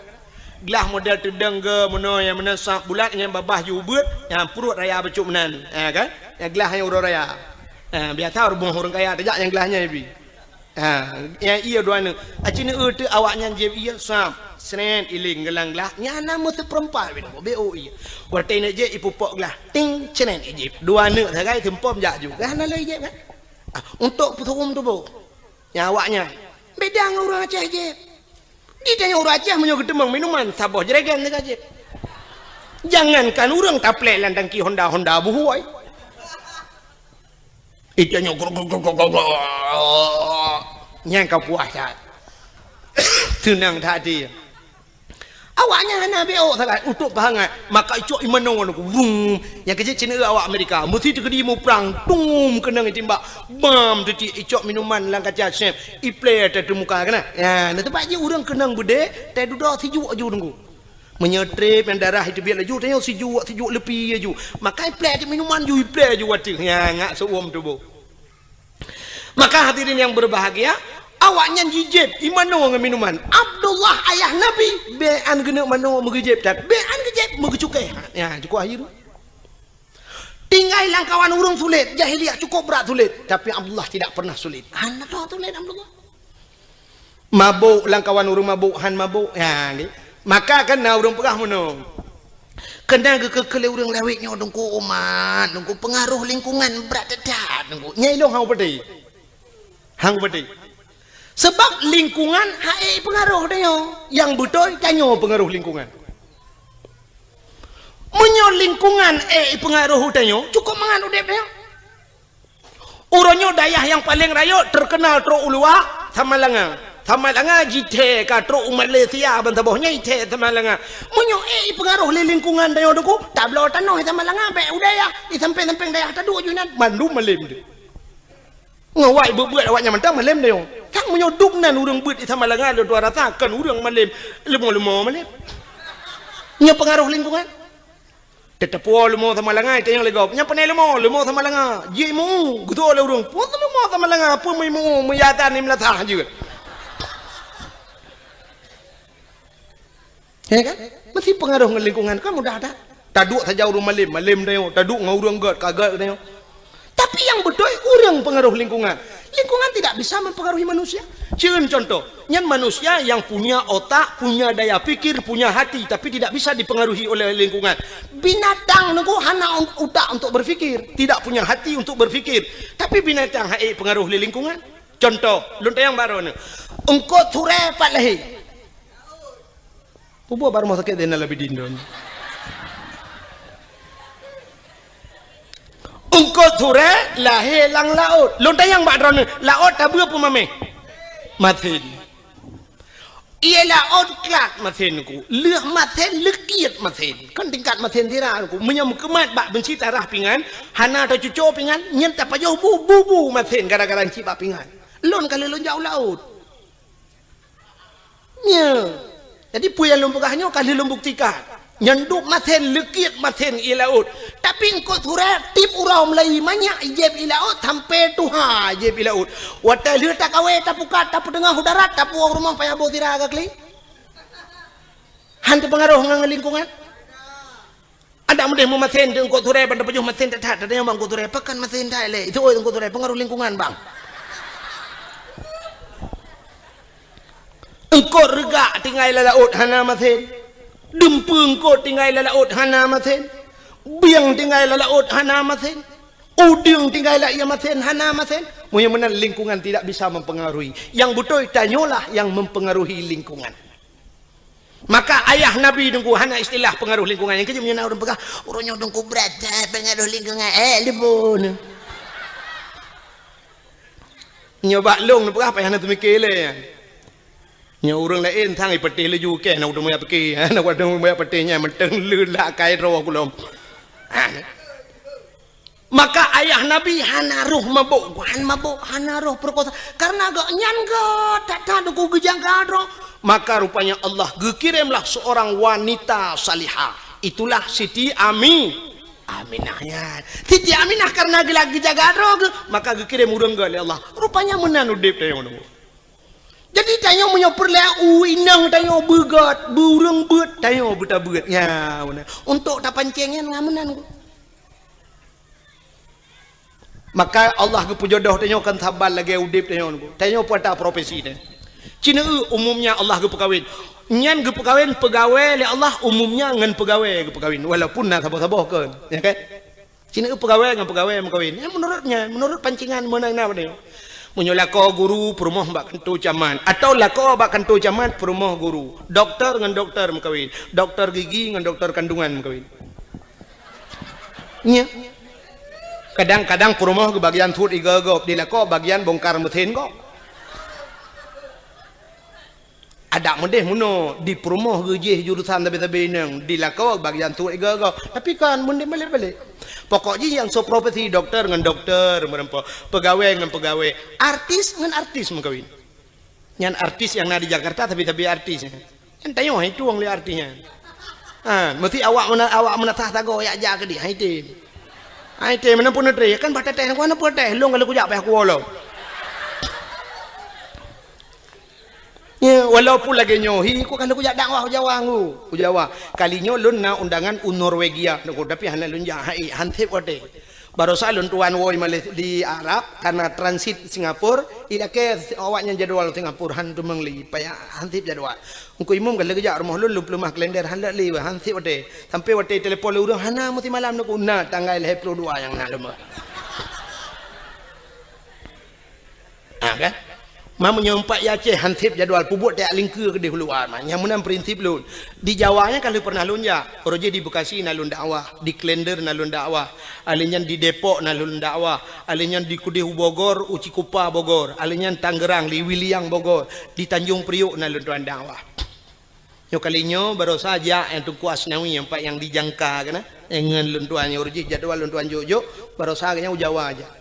Glah model teudong geuh meunoe nyang meunan sab bulat nyang babah jih ubeuet, nyang pruet raya bacut meunan. Ha kan? Nyang glah nyang uroe raya. Ha, biasa rumoh ureuëng kaya tajak nyang glah nyan ibi. Ha, nyang ié dua nyoe. Aci neueu teuk awaknyan jieb ié sab. Sret, iling geulang glah, nyan na meuseupeurempat bit, B O I. Watèe neuk jieb, ipupok glah, ting, sret, ijieb. Dua neuk sagai, seumpom jak ju. Kan hana lé ijieb kan? Ah, untuk peusurum tuboh. Nyan awaknyan. Beda ngon ureueng Aceh jieb. Di tanyoe ureueng Aceh meunyoe geuteumeung minuman, saboh jerigen teuka jieb. Jangankan ureueng taplek lam tangki Honda, Honda buhôi. Itu nyoe grok, grok, grok, grok, grok. Nyan ka puas that. Seunang that até. Awaknyan hana B O sagai, untuk pahangat. Maka icok imanoe nyoe, wum. Nyang keuh jeuet cit awak Amerika. Meusti teukeudi muprang, tum, keunong itimbak. Bam, teuti icok minuman lam kaca sep. Iplè teumuka keunan. Ya, na teumpat jih ureueng keunong beudé, teududoe sijuek ju teungku. Meunyoe trép nyang darah iteubiet laju, tanyoe sijuek, sijuek leupie laju. Maka iplè cit minuman ju, iplè ju watèe. Ya, ngak seuuem tuboh. Maka hadirin yang berbahagia, awaknyan jijieb imanoe ngon minuman. Abdullah ayah Nabi, bèk an geuneuk manoe meugeujieb that, bèk an geujieb meugeucukéh. Ya, cukup akhir. Tinggai lam kawan ureueng sulet, jahiliyah cukup brat sulet, tapi Abdullah tidak pernah sulit. Hana tho sulet Abdullah. Mabök lam kawan ureueng mabök, han mabök. Ya, nggih. Maka kan na ureueng peugah meunoe. Keunan geukeu-keu lé ureueng lawét nyoe teungku umat, teungku peungaroh lingkungan brat that-that teungku. Nyan ilôn han kupatéh. Han kupatéh. Sabab lingkungan han ék peungaroh tanyoe. Nyang beutôi tanyoe peungaroh lingkungan. Meunyoe lingkungan ék peungaroh tanyoe, cukup mangat udép tanyoe. Uroe nyoe dayah nyang paleng rayeuk teukeunal trok u luwa, Samalanga. Samalanga jithèe ka trok u Malaysia ban saboh nyan jithèe Samalanga. Meunyoe ék peungaroh lé lingkungan tanyoe teungku, tabloe tanoh Samalanga bèk u dayah, di sampéng-sampéng dayah taduek ju nan, mandum malém deh. Ngon awak beuet-beuet awaknyan mantong malém tanyoe. Kan meunyoe dum nan ureueng beuet di Samalanga lôn tuan rasa kon ureueng malém, leumo-leumo malém. Nyoe peungaroh lingkungan. Teuteupue leumo Samalanga, itanyong lé gob. Nyan pane leumo, leumo Samalanga. Jimeu, geutô lé ureueng. Peue leumo Samalanga, peue meuimu, meuyatan ni meulasah jeuet. Ya kan? Meusti peungaroh ngon lingkungan, kan mudah that. Taduek saja ureueng malém, malém tanyoe. Taduek ngon ureueng gèt, ka gèt tanyoe. Tapi nyang beutôi ureueng peungaroh lingkungan. Lingkungan tidak bisa mempengaruhi manusia. Cieun contoh, nyan manusia yang punya otak, punya daya pikir, punya hati, tapi tidak bisa dipengaruhi oleh lingkungan. Binatang nyoe hana utak untuk berpikir, tidak punya hati untuk berpikir. Tapi binatang han ék peungaroh lé lingkungan. Contoh, lôn tanyong baroe nyoe. Eungkôt surèe pat lahé. Peue buet bak rumoh sakét Zainal Abidin droeneuh? Eungkôt surèe lahé lam laôt. Lôn tanyong bak droeneuh, laôt tabeuet peue maméh? Masen. Ié laôt klat masen ku. Lheueh masen leukiet masen. Kan tingkat masen sira ku. Meunyoe meukeumat bak beunci tarah pingan, hana tacuco pingan, nyan tapajoh bu, bu, bu masen gara-gara cit bak pingan. Lôn ka lheueh lôn jak u laôt. Nyoe. Jadi peue nyang lôn peugah nyoe ka lheueh lôn buktikan. Nyan dub masen, leukiet masen ié laôt. Tapi eungkôt surèe tiep uroe mulai manyak jieb ié laôt sampoe tuha jieb ié laôt. Watèe lheueh takawé tapukat tapeuteungoh u darat tapuwoe rumoh payah boh sira ka kli. Han teupeungaroh ngon lingkungan. Adak meudeh meumasen di eungkôt surèe ban tapajoh masen that-that, tatanyong bak eungkôt surèe, pakon masen that lé? Itu oi eungkôt surèe, peungaroh lingkungan, Bang. Eungkôt reugak tinggai lam laôt hana masen. Dumpeue eungkôt tinggai lam laôt hana masen. Bieng tinggai lam laôt hana masen. Udeueng tinggai lam ié masen hana masen. Meunyoe meunan lingkungan tidak bisa mempengaruhi. Nyang beutôi tanyoe lah nyang mempengaruhi lingkungan. Maka ayah Nabi teungku hana istilah pengaruh lingkungan. Nyang keujeuet meunyoe na ureueng peugah, "Uroe nyoe teungku brat that pengaruh lingkungan." Eh, leumo. Nyoe bak lôn peugah payah na teumike lé. Nyoe ureueng laén sang ipeuteh laju keh na udeueng meuyak pike. Na udeueng meuyak peuteh nyan mantong leulat kai droe kulom. Ah. Maka ayah Nabi hana roh mabök, han mabök, hana roh peurekosa. Karena gobnyan gèt that-that teungku geujaga droe. Maka rupanya Allah geukiremlah seorang wanita salihah. Itulah Siti Ami-, Aminah nyan. Siti Aminah karena geula geujaga droe geuh, maka geukirem ureueng gèt lé Allah. Rupanya meunan udép tanyoe nyoe. Jadi tanyoe meunyoe peureulèe u inong tanyoe beugèt, beu ureueng beuet, tanyoe beutabeuet. Nya, meunan. Untuk tapancéng nyan ngon meunan. Maka Allah geupeujodoh tanyoe kon saban lagèe udép tanyoe nyoe. Tanyoe peue ata profesi tanyoe. Cina umumnya Allah geupeukawen. Nyan geupeukawen peugawée lé Allah, umumnya ngon peugawée geupeukawen, walaupun na saboh-saboh kon, ya kan? Cina peugawée ngon peugawée meukawen. Ya, menurut nyan, menurut pancingan meunan na bak nyoe. Meunyoe lakoe guru peurumoh bak kantô camat, atawa lakoe bak kantô camat peurumoh guru, doktor ngon doktor meukawen, doktor gigi ngon doktor kandungan meukawen. Nya. Kadang-kadang peurumoh geubagian sut igoe gob, di lakoe bagian bongkar mesin gob. Adak meudeh meunoe, di peurumoh geujih jurusan sabe-sabe inong, di lakoe bagian sut igoe gob. Tapi kan meudeh balek-balek. Pokok jih nyang soe profesi doktor ngon doktor meureumpok, peugawée ngon peugawée, artis ngon artis meukawen. Nyan artis nyang na di Jakarta, sabe-sabe artis nyan. Nyan tanyoe hai tueng lé artis nyan. Ha, meusti awak meuna-, awak meunasah sagoe jak jak keudeh, hai tem. Hai tem, meunan pun neutré, kan bah teuteh, ku hana peuteh, lôn ka lheueh kujak payah kuwoe lom. Ya, walaupun lagée nyoe, hi, ku ka lheueh kujak dakwah u Jawa, ngu, u Jawa. Kali nyoe lôn na undangan u Norwegia, nyoe, tapi hana lôn jak, hai, han sép watée. Barosa lôn tuan woe Malay-, di Arab, kana transit Singapura, ilakée awaknyan jadwal Singapura, han teumeung lé, payah han sép jadwal. Teungku Imum ka lheueh geujak rumoh lôn, lôn peuleumah kalender, han lé, han sép watée. Sampai watée telepon lé ureuëng, hana meusimalam nyoe ku na tanggai lhée ploh dua nyang na lôn. Ah, kan? Ma meunyoe umpat i Aceh han sép jadwal, peubuet tajak lingkeue keudeh u luwa, ma. Nyang meunan prinsip lôn. Di Jawa nyan ka lheueh pernah lôn jak. Uroe jih di Bekasi na lôn dakwah, di Klender na lôn dakwah, alèh nyan di Depok na lôn dakwah, alèh nyan di keudeh u Bogor, u Cikupa Bogor, alèh nyan Tangerang, di Wiliang Bogor, di Tanjung Priok na lôn tuan dakwah. Nyoe kali nyoe barosa jak nyang Teungku Asnawi, nyang pat nyang dijangka keunan, nyang ngon lôn tuan nyoe, uroe jih jadwal lôn tuan jok-jok, barosa geuhnyan u Jawa jak.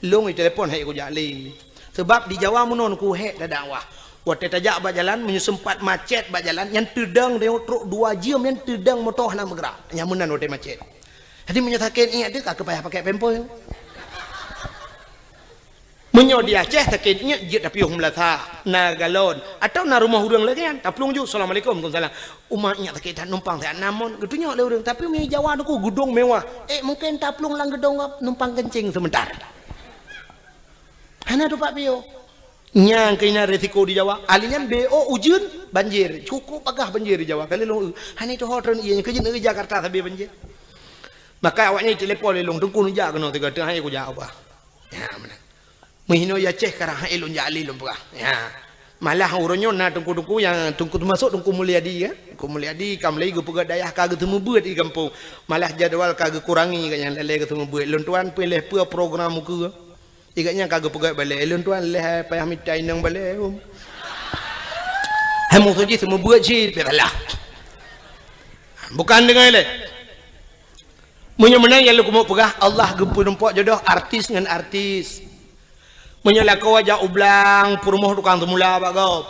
Lôn jitelepon, han ék kujak lé. Sabab di Jawa meunoe Teungku, han ék tadakwah. Watée tajak bak jalan, meunyoe seumpat macet bak jalan, nyan teudong, nyoe trok dua jeuem nyan teudong, moto hana meugerak. Nyan meunan watée macet. Jadi meunyoe sakét iék teuh, ka keu payah pakai pampers. Meunyoe di Aceh sakét iék, jeuet tapiôh meulasah, na galon, atawa na rumoh ureuëng lagée nyan, taplueng ju, "Assalamualaikum." "Waalaikumsalam." "Uma iék sakét that, numpang siat na mon?" Geutunyok lé ureuëng. Tapi meunyoe Jawa Teungku, geudong mewah, ék mungken taplueng lam geudong gob, numpang keuncing seumeuntar. Hana tupat piôh. Nyang keunan risiko di Jawa. Alèh nyan B O ujeuen, banjir. Cukup bagaih banjir di Jawa. Kali lôn, hana tuho treun ié, keu jeuet u Jakarta sabe banjir. Maka awaknyan telepon lé lôn, "Teungku neujak keunoe sigoe, han ék kujak ubah." Ya, meunan. Meuhinoe i Aceh karah han ék lôn jak lé lôn peugah. Ya. Malah uroe nyoe na teungku-teungku nyang teungku teumasok Teungku Mulyadi, ya. Teungku Mulyadi ka mulai geupeugét dayah ka geuseumeubeuet di gampông. Malah jadwal ka geukurangi gobnyan lé geuseumeubeuet. Lôn tuan pih lheueh peue program ukeue. Gobnyan ka geupeugét balée, "Lôn tuan lheueh payah mita inong balée, um." Hai musoh jih seumeubeuet cit, pih salah. Bukan deungon lé. Meunyoe meunan nyang lôn keumeung peugah, Allah geupeurumpok jodoh artis ngon artis. Meunyoe lakoe jak u blang, peurumoh tukang seumula bak gob.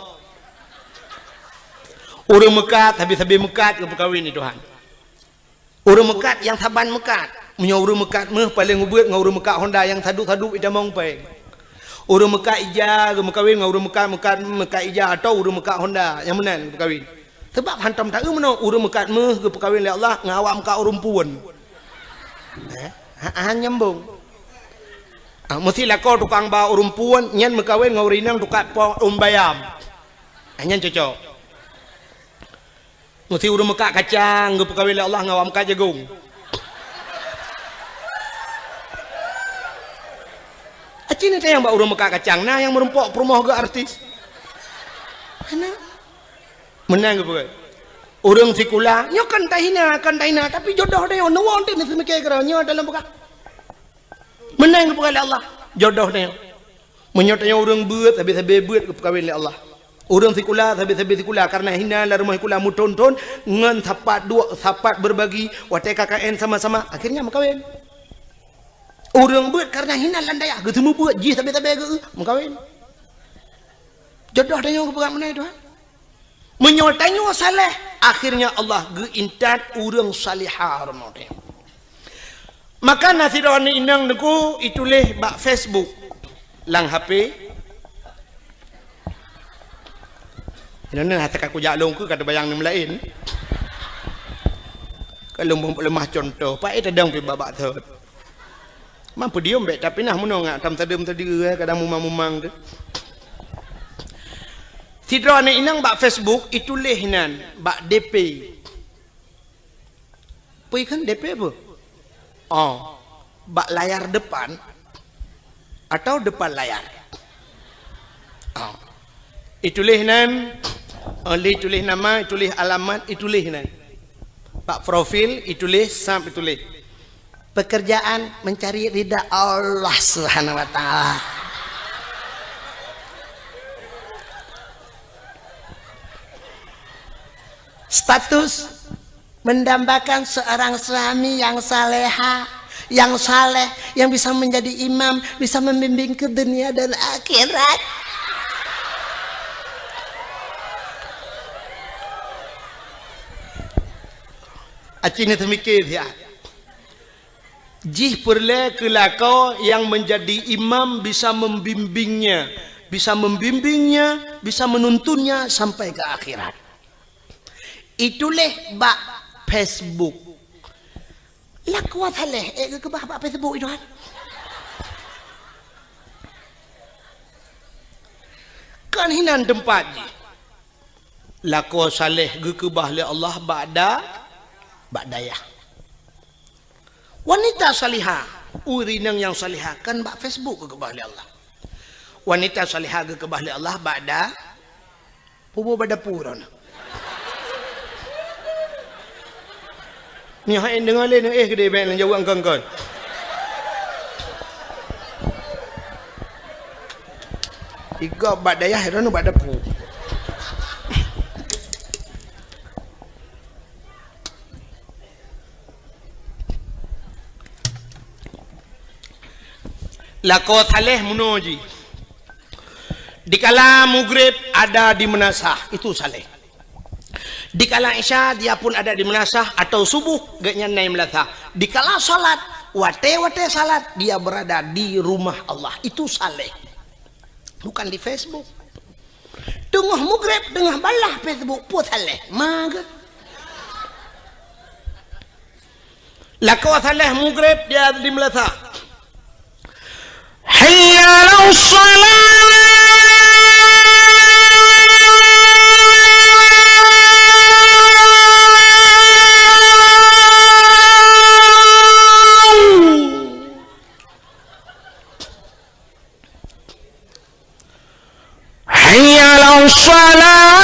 Ureuëng meukat, sabe-sabe meukat geupeukawen lé Tuhan. Ureuëng meukat nyang saban meukat. Meunyoe ureuëng meukat méuh paleng ubeuet ngon ureuëng meukat Honda nyang sadup-sadup itamong péng. Ureuëng meukat ija geumeukawen ngon ureuëng meukat, meukat, meukat ija atawa ureuëng meukat Honda nyang meunan geupeukawen. Sabab hantom taeu meunoe ureuëng meukat méuh geupeukawen lé Allah ngon awak meukat ureuëng puon. Eh, ha, ha nyambong. Ah, meusti lakoe tukang ba ureuëng puon nyan meukawen ngon ureuëng inong tukang po ureuëng bayam. Ah, nyan cocok. Meusti ureuëng meukat kacang geupeukawen lé Allah ngon awak meukat jagong. Aci ni tayang bak ureuëng meukat kacang, na nyang meurumpok peurumoh geuh artis. Hana. Meunan geupeugah. Ureuëng sikula, nyoe kan tahina, kan tahina, tapi jodoh tanyoe, neuwoe teuh neuseumiké keudroe, nyoe dalam peugah. Meunan geupeugah lé Allah, jodoh tanyoe. Meunyoe tanyoe ureuëng beuet, sabe-sabe beuet geupeukawen lé Allah. Ureuëng sikula, sabe-sabe sikula, kareuna hina lam rumoh sikula meuthon-thon, ngon sapat duek, sapat berbagi, watée K K N sama-sama, akhirnya meukawen. Ureuëng beuet kareuna hina lam dayah, geuseumeubeuet jih sabe-sabe geu-, meukawen. Jodoh tanyoe geupeugah meunan Tuhan. Meunyoe tanyoe saleh, akhirnya Allah geuintat ureuëng salihah rumoh tanyoe. Maka na sidroe aneuk inong Teungku ituléh bak Facebook lam H P. Inoe hase ka kujak lôn keu ka teubayang nyang laén. Ka lôn leumah cuntoh, paét tadong pih babak thot. Mampu diem bék, tapi nah meunoe ngak tam tadeuem tadi, eh, kadang mumang-mumang tu. Sidroe aneuk inong bak Facebook ituléh nan bak D P. Peue kheun D P peue? Oh, bak layar depan atau depan layar? Oh. Ituléh nan, oh, lé ituléh nama, ituléh alamat, ituléh nan. Bak profil ituléh, sab ituléh. Pekerjaan mencari ridha Allah Subhanahu wa Ta'ala. Status mendambakan seorang suami yang saleha, yang saleh, yang bisa menjadi imam, bisa membimbing ke dunia dan akhirat. Aci ni teumikir ya. Jih peureulée keu lakoe nyang meunjadi imam bisa membimbingnya, bisa membimbingnya, bisa menuntunnya sampai ke akhirat. Ituléh bak Facebook. Lakoe saléh, eh, geukeubah bak Facebook itu kan. Kan hinan teumpat jih. Lakoe saléh geukeubah lé Allah bak da-, bak dayah. Wanita salihah, ureuëng inong nyang salihah kan bak Facebook geukeubah lé Allah. Wanita salihah geukeubah lé Allah bak da-, puboh bak dapu droeneuh. Nyoe hai deungoe lé, eh, geude bèk neujaweueb kon-kon. Igob bak dayah, droeneuh bak dapu. Lakoe saléh meunoe jih. Dikala mugrib ada di meunasah, itu saléh. Dikala isya dia pun ada di meunasah atau subuh geuhnyan na i meunasah. Dikala salat, watée-watée salat dia berada di rumah Allah, itu saléh. Bukan di Facebook. Teungoh mugrib, teungoh balah Facebook, peue saléh. Mage. Lakoe saléh mugrib dia di meunasah. Hayya 'alas shalah. Hayya 'alas shalah.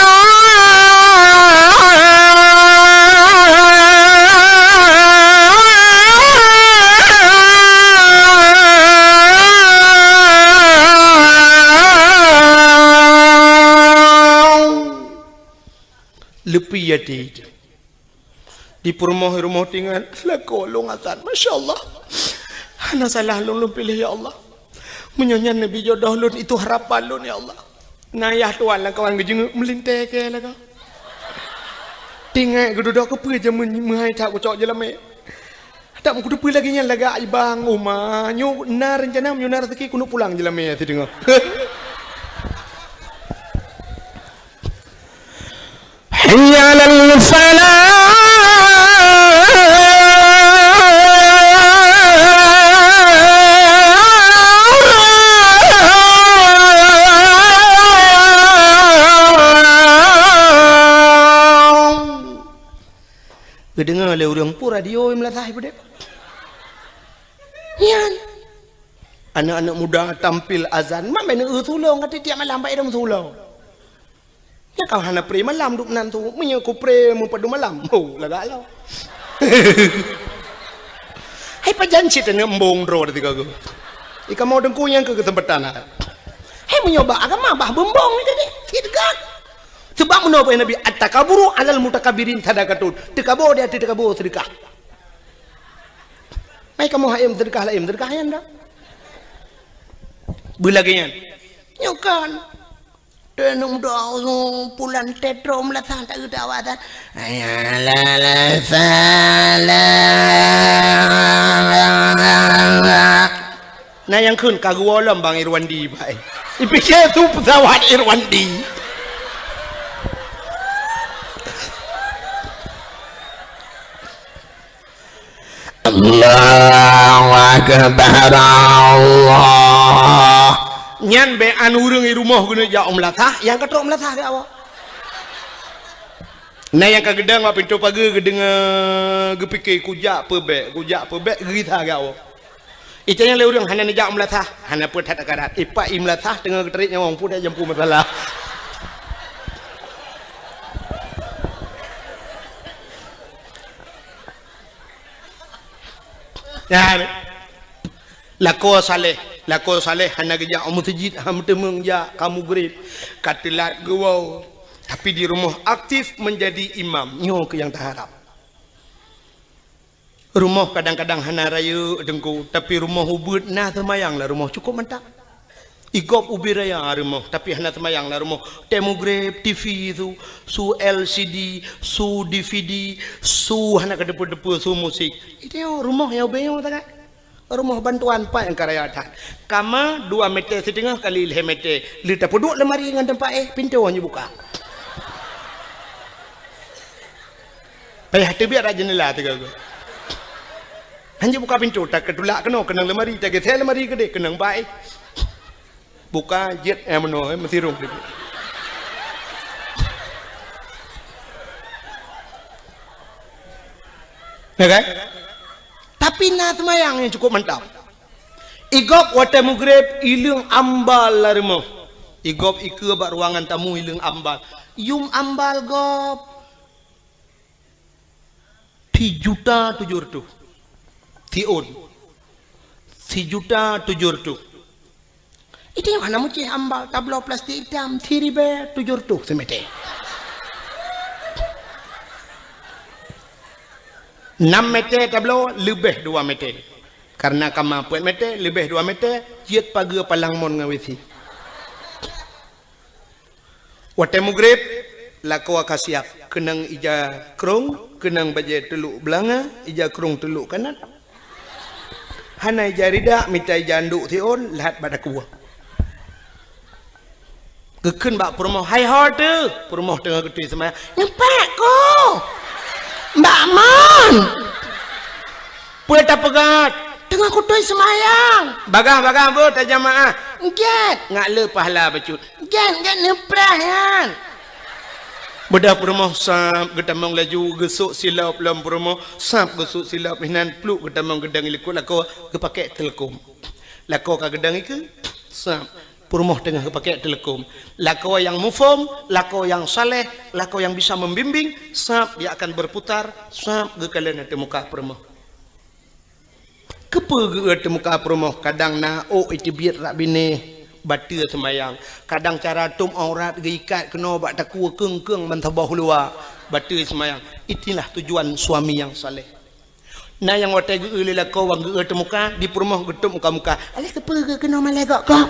Leupie até. Di peurumoh-rumoh tingan, lakoe lôn azan. Masya Allah. Hana salah lôn, lôn piléh, ya Allah. Meunyoe nyan neubi jodoh lôn, itu harapan lôn, ya Allah. Na yah tuan lam kawan geujeungeuek meulintèe keu lakoe. Tingat geududoe keupeue jamén meuhai that kucok jeulamé. That meukuteupeue lagèe nyan lagak ibang uma. Nyoe na reuncana, meunyoe na raseuki keuneuk pulang jeulamé sideungoe. Hayya 'alal falah. Geudeungoe lé ureueng peue radio i meulasah i peudeh. Nyan. Aneuk-aneuk muda tampil azan, mak meuneuk eu tulông ka tiep-tiep malam bak idong tulông. Nyan ka hana pré malam duek nan tu. Meunyoe ku pré meupadum malam, ho, lagak lom. Hai pajan cit aneuk embong droe di tiga go. Ikamoe teungku nyang keu keuseumpatan. Hai meunyoe bak agama bah beumbong ni tadi. Cit gat. Sebab meunoe Nabi, "At-takaburu 'alal mutakabbirin sadaqatun." Teukabo di ateueh teukabo seudeukah. Mai kamoe hai seudeukah laén, seudeukah nyan dak. Beulagèe nyan. Nyoe kan. Teunong doa pulan tetrom lasah tak geudawa tan. Hayya 'alal falah. Na nyang kheun ka geuwoe lom bang Irwandi bai. Ipike tu pesawat Irwandi. Allahu Akbar, Allah. Nyan bèk an ureueng i rumoh geuneuk jak u meulasah, nyang ka trok meulasah geuh awak. Na nyang ka geudong bak pintoe pageue geudeungoe, geupike, "Kujak peubèk, kujak peubèk," geugisa geuh awak. Itanyong lé ureueng, "Hana neujak u meulasah?" "Hana, peue that akarat." Ipak i meulasah teungoh geutrép nyawöng, peue that jampu masalah. Nyan. Lakoe saleh, lakoe saleh hana geujak u meuseujid, han meuteumeung jak, ka mugreb, ka teulat geuwoe. Tapi di rumoh aktif menjadi imam, nyoe keuh nyang taharab. Rumoh kadang-kadang hana rayeuk teungku, tapi rumoh ubeuet na seumayang lam rumoh cukup mantap. Igob ubit raya rumoh, tapi hana seumayang lam rumoh. Watèe mugreb, T V su, su L C D, su D V D, su hana ka deupeu-deupeu, su musik. Itu rumoh nyang ubit nyoe sangat. Rumoh bantuan pat nyang ka raya that. Kama dua meter siteungoh kali lhèe meter. Lheueh tapeuduek lemari ngon teumpat éh, pintoe hana jibuka. Payah teubiet rot jeundela teuga-teuga. Hana jibuka pintoe, takeutulak keunoe keunong lemari, tageusé lemari keudeh keunong bak éh. Buka jeuet, eh, meunoe, eh, meusirông teubiet. Ya kan? Tapi na seumayang nyang cukup mantap. Igob watèe mugreb, ileueng ambal lam rumoh. Igob ikeue bak ruangan tamu, ileueng ambal. Yum ambal gob. Sijuta tujoh reutôh. Siôn. Sijuta tujoh reutôh. Itu nyang hana meucéh ambal, tabloe plastik itam, siribèe tujoh reutôh simeter. Nam meter tabloe, leubeh dua meter. Karena kama peuet meter, leubeh dua meter, jeuet pageue palang mon ngon W C. Watèe mugreb, lakoe ka siap, keunong ija krông, keunong bajèe teulok beulanga, ija krông teulok kanat. Hana ija rida, mita ija anduk siôn, lheuh bak dakue. Geukheun bak peurumoh, "Hai ho teuh!" Peurumoh teungoh geutôi seumayang. "Nyoe pat ko! Mbak Mon!" "Peue tapeugah?" "Teungoh kutôi seumayang." "Bagah-bagah beuh tajamaah." "Gèt." "Ngat le pahala bacut." "Gèt, gèt neupreh nyan." Beudôh peurumoh sab geutamong laju, geusôk silop lom peurumoh, sab geusôk silop hinan, pluek geutamong geudong i likot lakoe, geupakèk teuleukom. Lakoe ka geudong ikeue, sab peurumoh teungoh geupakèk teuleukom. Lakoe nyang muphom, lakoe nyang saleh, lakoe nyang bisa membimbing, sab dia akan berputar, sab geukalon ateueh muka peurumoh. Keupeue geu-eu teuh muka peurumoh, kadang na ôk iteubiet rak binéh, bateue seumayang. Kadang cara tôb aurat geuikat keunoe bak takue keung-keung ban saboh luwa, bateue seumayang. Itulah tujuan suami nyang saleh. Na nyang watèe geu-eu lé lakoe wan geu-eu teuh muka, di peurumoh geutôb muka-muka. "Alah keupeue geu-eu keunoe malèe gok-gok?"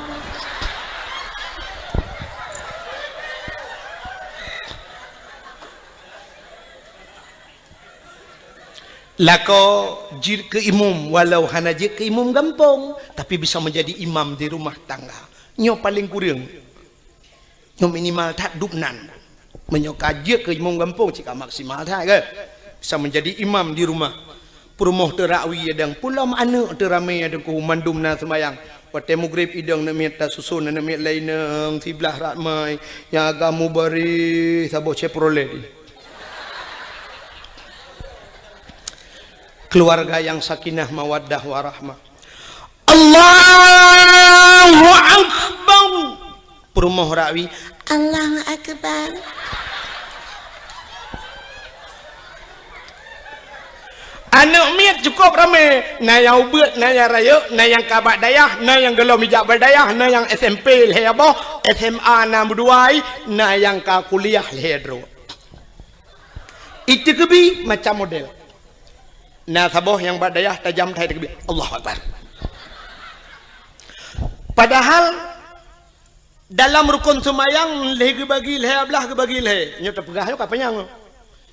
Lakoe jeuet keu imum, walau hana jeuet keu imum gampông, tapi bisa menjadi imam di rumah tangga. Nyoe paleng kureueng. Nyoe minimal that dubnan. Meunyoe ka jeuet keu imum gampông, cit ka maksimal that, kan? Bisa menjadi imam di rumah. Peurumoh teuh rak wie idong, pulom aneuk teuh ramé idong, mandum na seumayang. Watèe mugreb idong aneuk miet, tasuson aneuk miet laén inong, siblah ramai, nyang agam mubareh, saboh Chevrolet. Keluarga yang sakinah, mawaddah, warahmah. Allahu Akbar. Peurumoh rak wie, Allahu Akbar. Aneuk miet cukup ramé, na nyang ubeuet, na nyang rayeuk, na nyang ka bak dayah, na nyang gohlom ijak bak dayah, na nyang S M P lhèe boh, S M A na meudua, na nyang ka kuliah lhèe droe. Iteukeubi macam model. Na saboh nyang bak dayah tajam that iteukeubi. Allahu Akbar. Padahal dalam rukun seumayang lhèe geubagi lhèe, blah geubagi lhèe. Nyoe tapeugah nyoe ka panyang.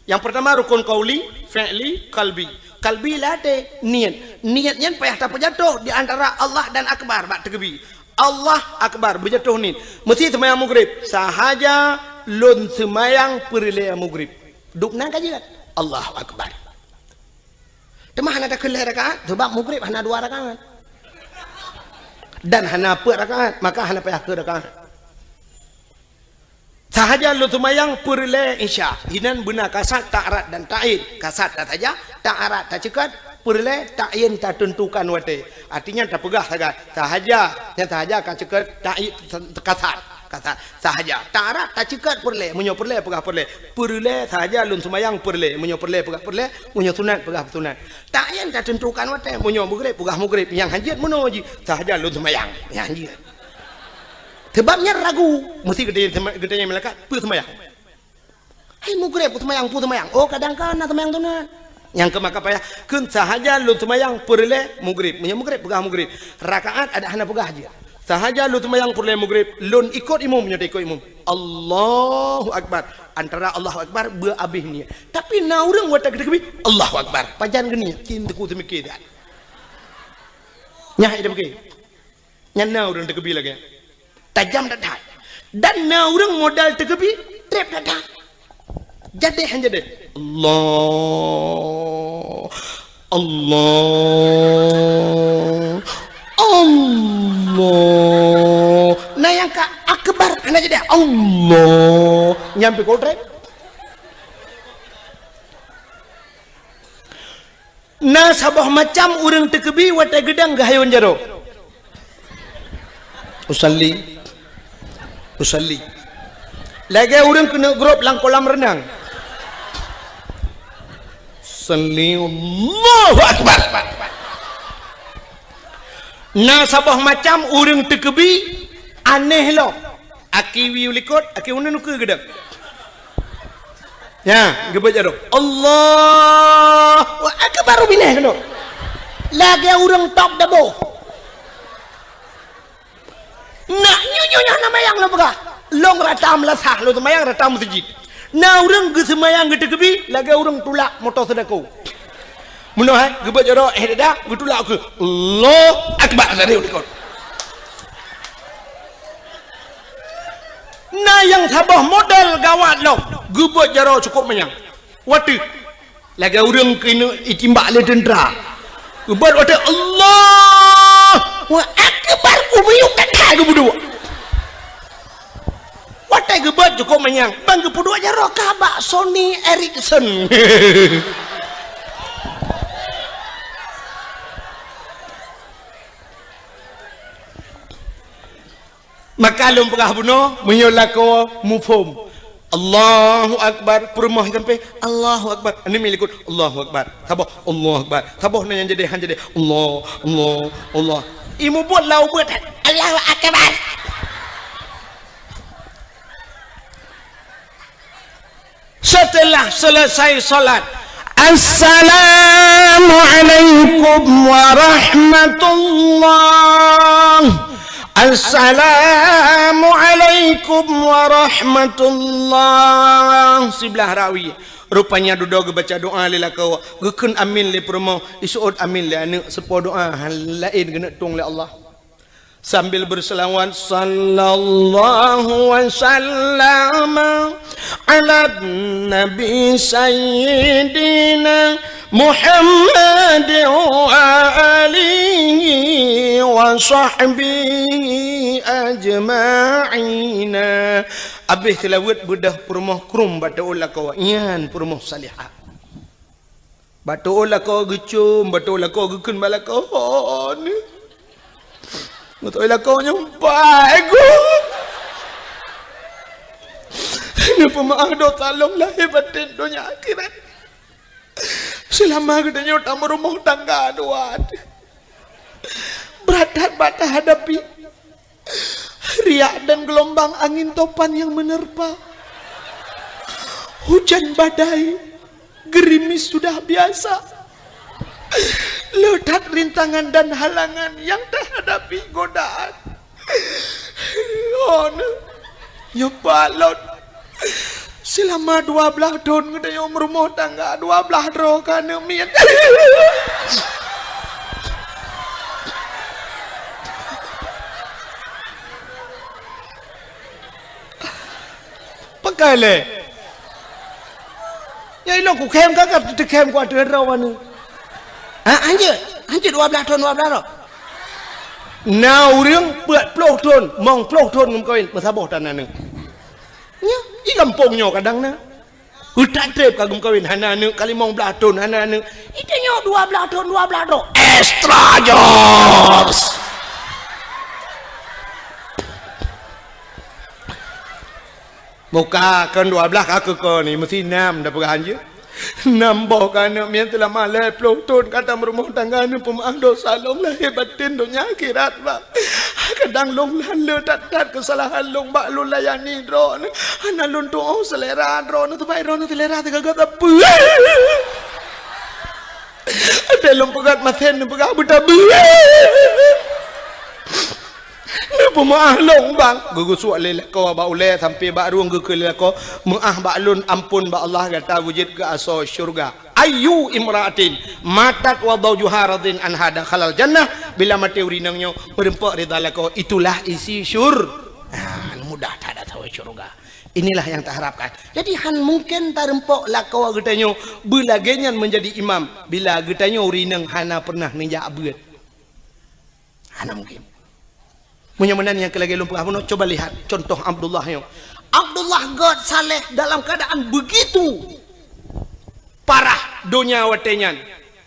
Nyang peurtama rukun qauli, fi'li, qalbi. Qalbi lam até, niet. Niet nyan payah tapeujatoh di antara Allah dan Akbar bak teukeubi. Allah Akbar, beujatoh niet. Meusi seumayang mugreb, sahaja lôn seumayang peureulèe mugreb. Dubnan ka jeuet. Allahu Akbar. Teuma hana takheun lhèe rakaat, sabab mugreb hana dua rakaat. Dan hana peuet rakaat, maka hana payah keu rakaat. Sahaja lôn seumayang peureulée Isya, inan beuna kasat, ta'rad dan ta'in. Kasat tasaja, ta'rad taceukat, peureulée ta'in tateuntukan watée. Artinya tapeugah sagai, sahaja, nyang sahaja ka ceukat ta'in, kasat, kasat, sahaja. Ta'rad taceukat peureulée, meunyoe peureulée peugah peureulée. Peureulée sahaja lôn seumayang peureulée, meunyoe peureulée peugah peureulée, meunyoe sunat peugah sunat. Ta'in tateuntukan watée, meunyoe mugréb peugah mugréb, nyang hanjeuet meunoe jih, sahaja lôn seumayang, nyang hanjeuet. Sebab nyan ragu, meusti geutanyong, geutanyong malaikat, peue seumayang? Hai mugréb, peue seumayang, peue seumayang? Oh, kadang kan na seumayang sunat. Nyang keu maka payah, kheun sahaja lôn seumayang peureulée mugréb. Meunyoe mugréb, peugah mugréb. Rakaat adak hana peugah jih. Sahaja lôn seumayang peureulée mugréb, lôn ikot imum, nyoe ikot imum. Allahu Akbar. Antara Allahu Akbar, beu abéh niet. Tapi na ureuëng watée geutakbir, Allahu Akbar. Pajan geuniet, cit teungku teumikir that. Nyan ida beuke. Nyan na ureuëng takbir lagée nyan. Tajam that-that. Dan na ureuëng modal takbir, treb that-that. Jadéh han jadéh. Allah. Allah. Allah. Na nyang ka akbar hana jadéh. Allah. Nyan pih ka treb. Na saboh macam ureuëng takbir watée geudang geuhayôn jaroe. Usalli. Usalli. Lagée ureuëng keuneuk grob lam kolam reunang. Salli Allahu Akbar. Na saboh macam ureuëng takbir aneh lom. Aki wie u likot, aki uneun ukeue geudang. Nya, geubeuet jaroe. Allahu Akbar, binéh keunoe. Lagée ureuëng top dabo. Nak nyoe-nyoe nyang na mayang lôn peugah. Lôn rata meulasah, lôn seumayang rata meuseujid. Na ureuëng geuseumayang geutakbir, lagée ureuëng tulak moto seudako. Meunoe hai, geubeuet jaroe, eh, dada, geutulak ukeue. Allahu Akbar, dari u likot. Na nyang saboh model gawat lom, geubeuet jaroe cukôp manyang. Watée lagée ureuëng keuneuk itimbak lé teuntra. Geubeuet watée Allahu Akbar, ubiyuk that-that geupeuduek. Watée geubeuet cukôp manyang, ban geupeuduek jaroe ka bak Sony Ericsson. Maka lôn peugah bunoe, meunyoe lakoe muphom. Allahu Akbar, peurumoh sampai, Allahu Akbar. Aneuk miet likot, Allahu Akbar. Saboh, Allahu Akbar. Saboh na nyang jadéh, han jadéh. Allah, Allah, Allah. Imeubeuet lau beuet, Allahu Akbar. Setelah selesai salat, "Assalamualaikum warahmatullah. Assalamualaikum warahmatullah." Siblah rawi. Rupanya dudoe geubaca doa lé lakoe, geukheun amin lé peurumoh, iseuôt amin lé aneuk, seupôt doa laén geuneuk tueng lé Allah. Sambil berselawat, "Sallallahu wa sallama ala nabi sayyidina Muhammad wa alihi wa sahbihi ajma'ina." Abéh seulaweuet beudôh peurumoh krueng bak taeu lakoe, nyan peurumoh salihah. Bak taeu lakoe geucom, bak taeu lakoe geukheun bak lakoe, "Oh, ni." Beutôi lakoe nyoe pai geuh. Neupeumaáh dosa lom lahé batén donya akhirat. Seulama geutanyoe tameurumoh tangga dua. Brat that bak tahadapi. Riak dan gelombang angin topan yang menerpa. Hujan badai, gerimis sudah biasa. Le that rintangan dan halangan yang tahadapi godaan. Oh, nyoe pat lôn. Seulama dua blaih thon geutanyoe meurumoh tangga, dua blaih droe ka aneuk miet. Pakai lé. Nyang ilong kukhém ka, ka teukhém ku ateueh droe aneuk. Ha, hanjeuet. Hanjeuet dua blaih thon, dua blaih droe. Na ureuëng peuet ploh thon, mong ploh thon geumeukawen, meusaboh tan na aneuëk. Nyoe, di gampông nyoe kadang na. Utak treb ka geumeukawen, hana aneuëk, ka limong blaih thon, hana aneuëk. Di tanyoe dua blaih thon, dua blaih droe. Extra jobs! Muka kon dua blaih ka keu ko ni, meusi nam dah peugah hanjeuet. Nam boh ka aneuëk miet teulama lhée ploh thon ka tameurumoh tangga, neupeumeuáh dosa lom lahé baten donya akhirat, Bang. Kadang lôn lheueh that-that keusalahan lôn bak lôn layani droeneuh. Hana lôn tuoh seulera droeneuh, teuma droeneuh seulera teuga-ga sapeue. Até lôn peugah masen neupeugah beutabeue. Neupeumeuáh lôn, Bang. Geugeusuek lé lakoe bak ulée sampoe bak rueng, geukheun lé lakoe, "Meuáh bak lôn, amphon bak Allah, gata beujeuet keu asoe syeuruga." Ayyu imra'atin matat wa zaujuha radin anha dakhalal jannah. Bila maté ureuëng inong nyoe meureumpok ridha lakoe, itulah isi syur-, ah, mudah that asoe syeuruga. Inilah yang taharapkan. Jadi, han mungken tarumpok lakoe geutanyoe beulagée nyan meunjadi imam bila geutanyoe ureuëng inong hana pernah neujak beuet. Hana mungkin. Meunyoe meunan nyang keu lagée lôn peugah bunoe, coba lihat contoh Abdullah nyoe. Abdullah gét saleh dalam keadaan begitu parah donya watée nyan.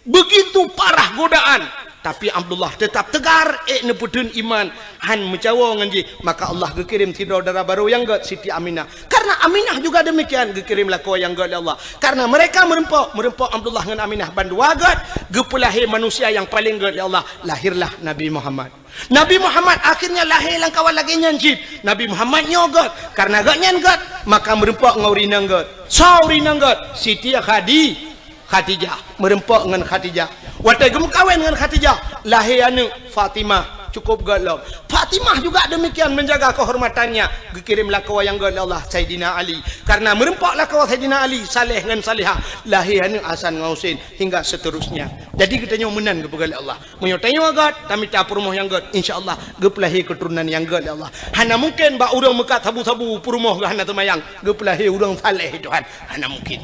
Begitu parah godaan. Tapi Abdullah tetap tegar, ék neupeutheun iman, han meucawo ngon jih. Maka Allah geukirém sidroe dara barô nyang gét, Siti Aminah. Karena Aminah juga demikian, geukirém lakoe nyang gét lé Allah. Karena mereka meureumpok, meureumpok Abdullah ngon Aminah bandua gét, geupeulahé manusia nyang paleng gét lé Allah. Lahirlah Nabi Muhammad. Nabi Muhammad akhirnya lahé lam kawan lagée nyan cit. Nabi Muhammad nyoe gét, karena gobnyan gét, maka meureumpok ngon ureuëng inong gét. Soe ureuëng inong gét? Siti Khadi-, Khadijah. Meureumpok ngon Khadijah. Watée geumeukawen ngon Khadijah, lahé aneuëk Fatimah, cukup gét lom. Fatimah juga demikian menjaga kehormatannya, geukirém lakoe nyang gét lé Allah, Saidina Ali. Karena meureumpok lakoe Saidina Ali, saleh ngon salehah, lahé aneuëk Hasan ngon Husein, hingga seterusnya. Jadi geutanyoe meunan geupeugah lé Allah. Meunyoe tanyoe gét, tamita peurumoh nyang gét, insya Allah geupeulahé keuturonan nyang gét lé Allah. Hana mungken bak ureuëng meukat sabu-sabu peurumoh geuh hana teumayang, geupeulahé ureuëng saleh Tuhan. Hana mungken.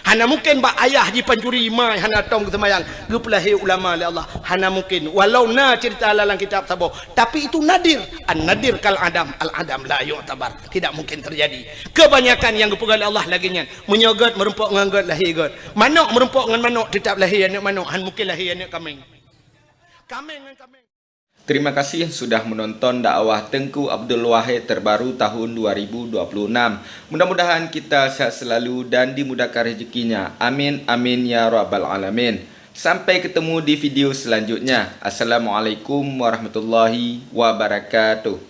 Hana mungken bak ayah jipancuri, ma hana tom geuseumayang, geupeulahé ulama lé Allah. Hana mungken. Walau na cerita lam kitab saboh, tapi itu nadir. An-nadir kal adam, al-adam la yu'tabar. Tidak mungkin terjadi. Kebanyakan nyang geupeugah lé Allah lagée nyan. Meunyoe gét meureumpok ngon gét, lahé gét. Manok meureumpok ngon manok, teutap lahé aneuëk manok, han mungken lahé aneuëk kaméng. Kaméng ngon kaméng. Terima kasih sudah menonton dakwah Teuku Abdul Wahid terbaru tahun dua ribu dua puluh enam. Mudah-mudahan kita sehat selalu dan dimudahkan rezekinya. Amin, amin, ya rabbal alamin. Sampai ketemu di video selanjutnya. Assalamualaikum warahmatullahi wabarakatuh.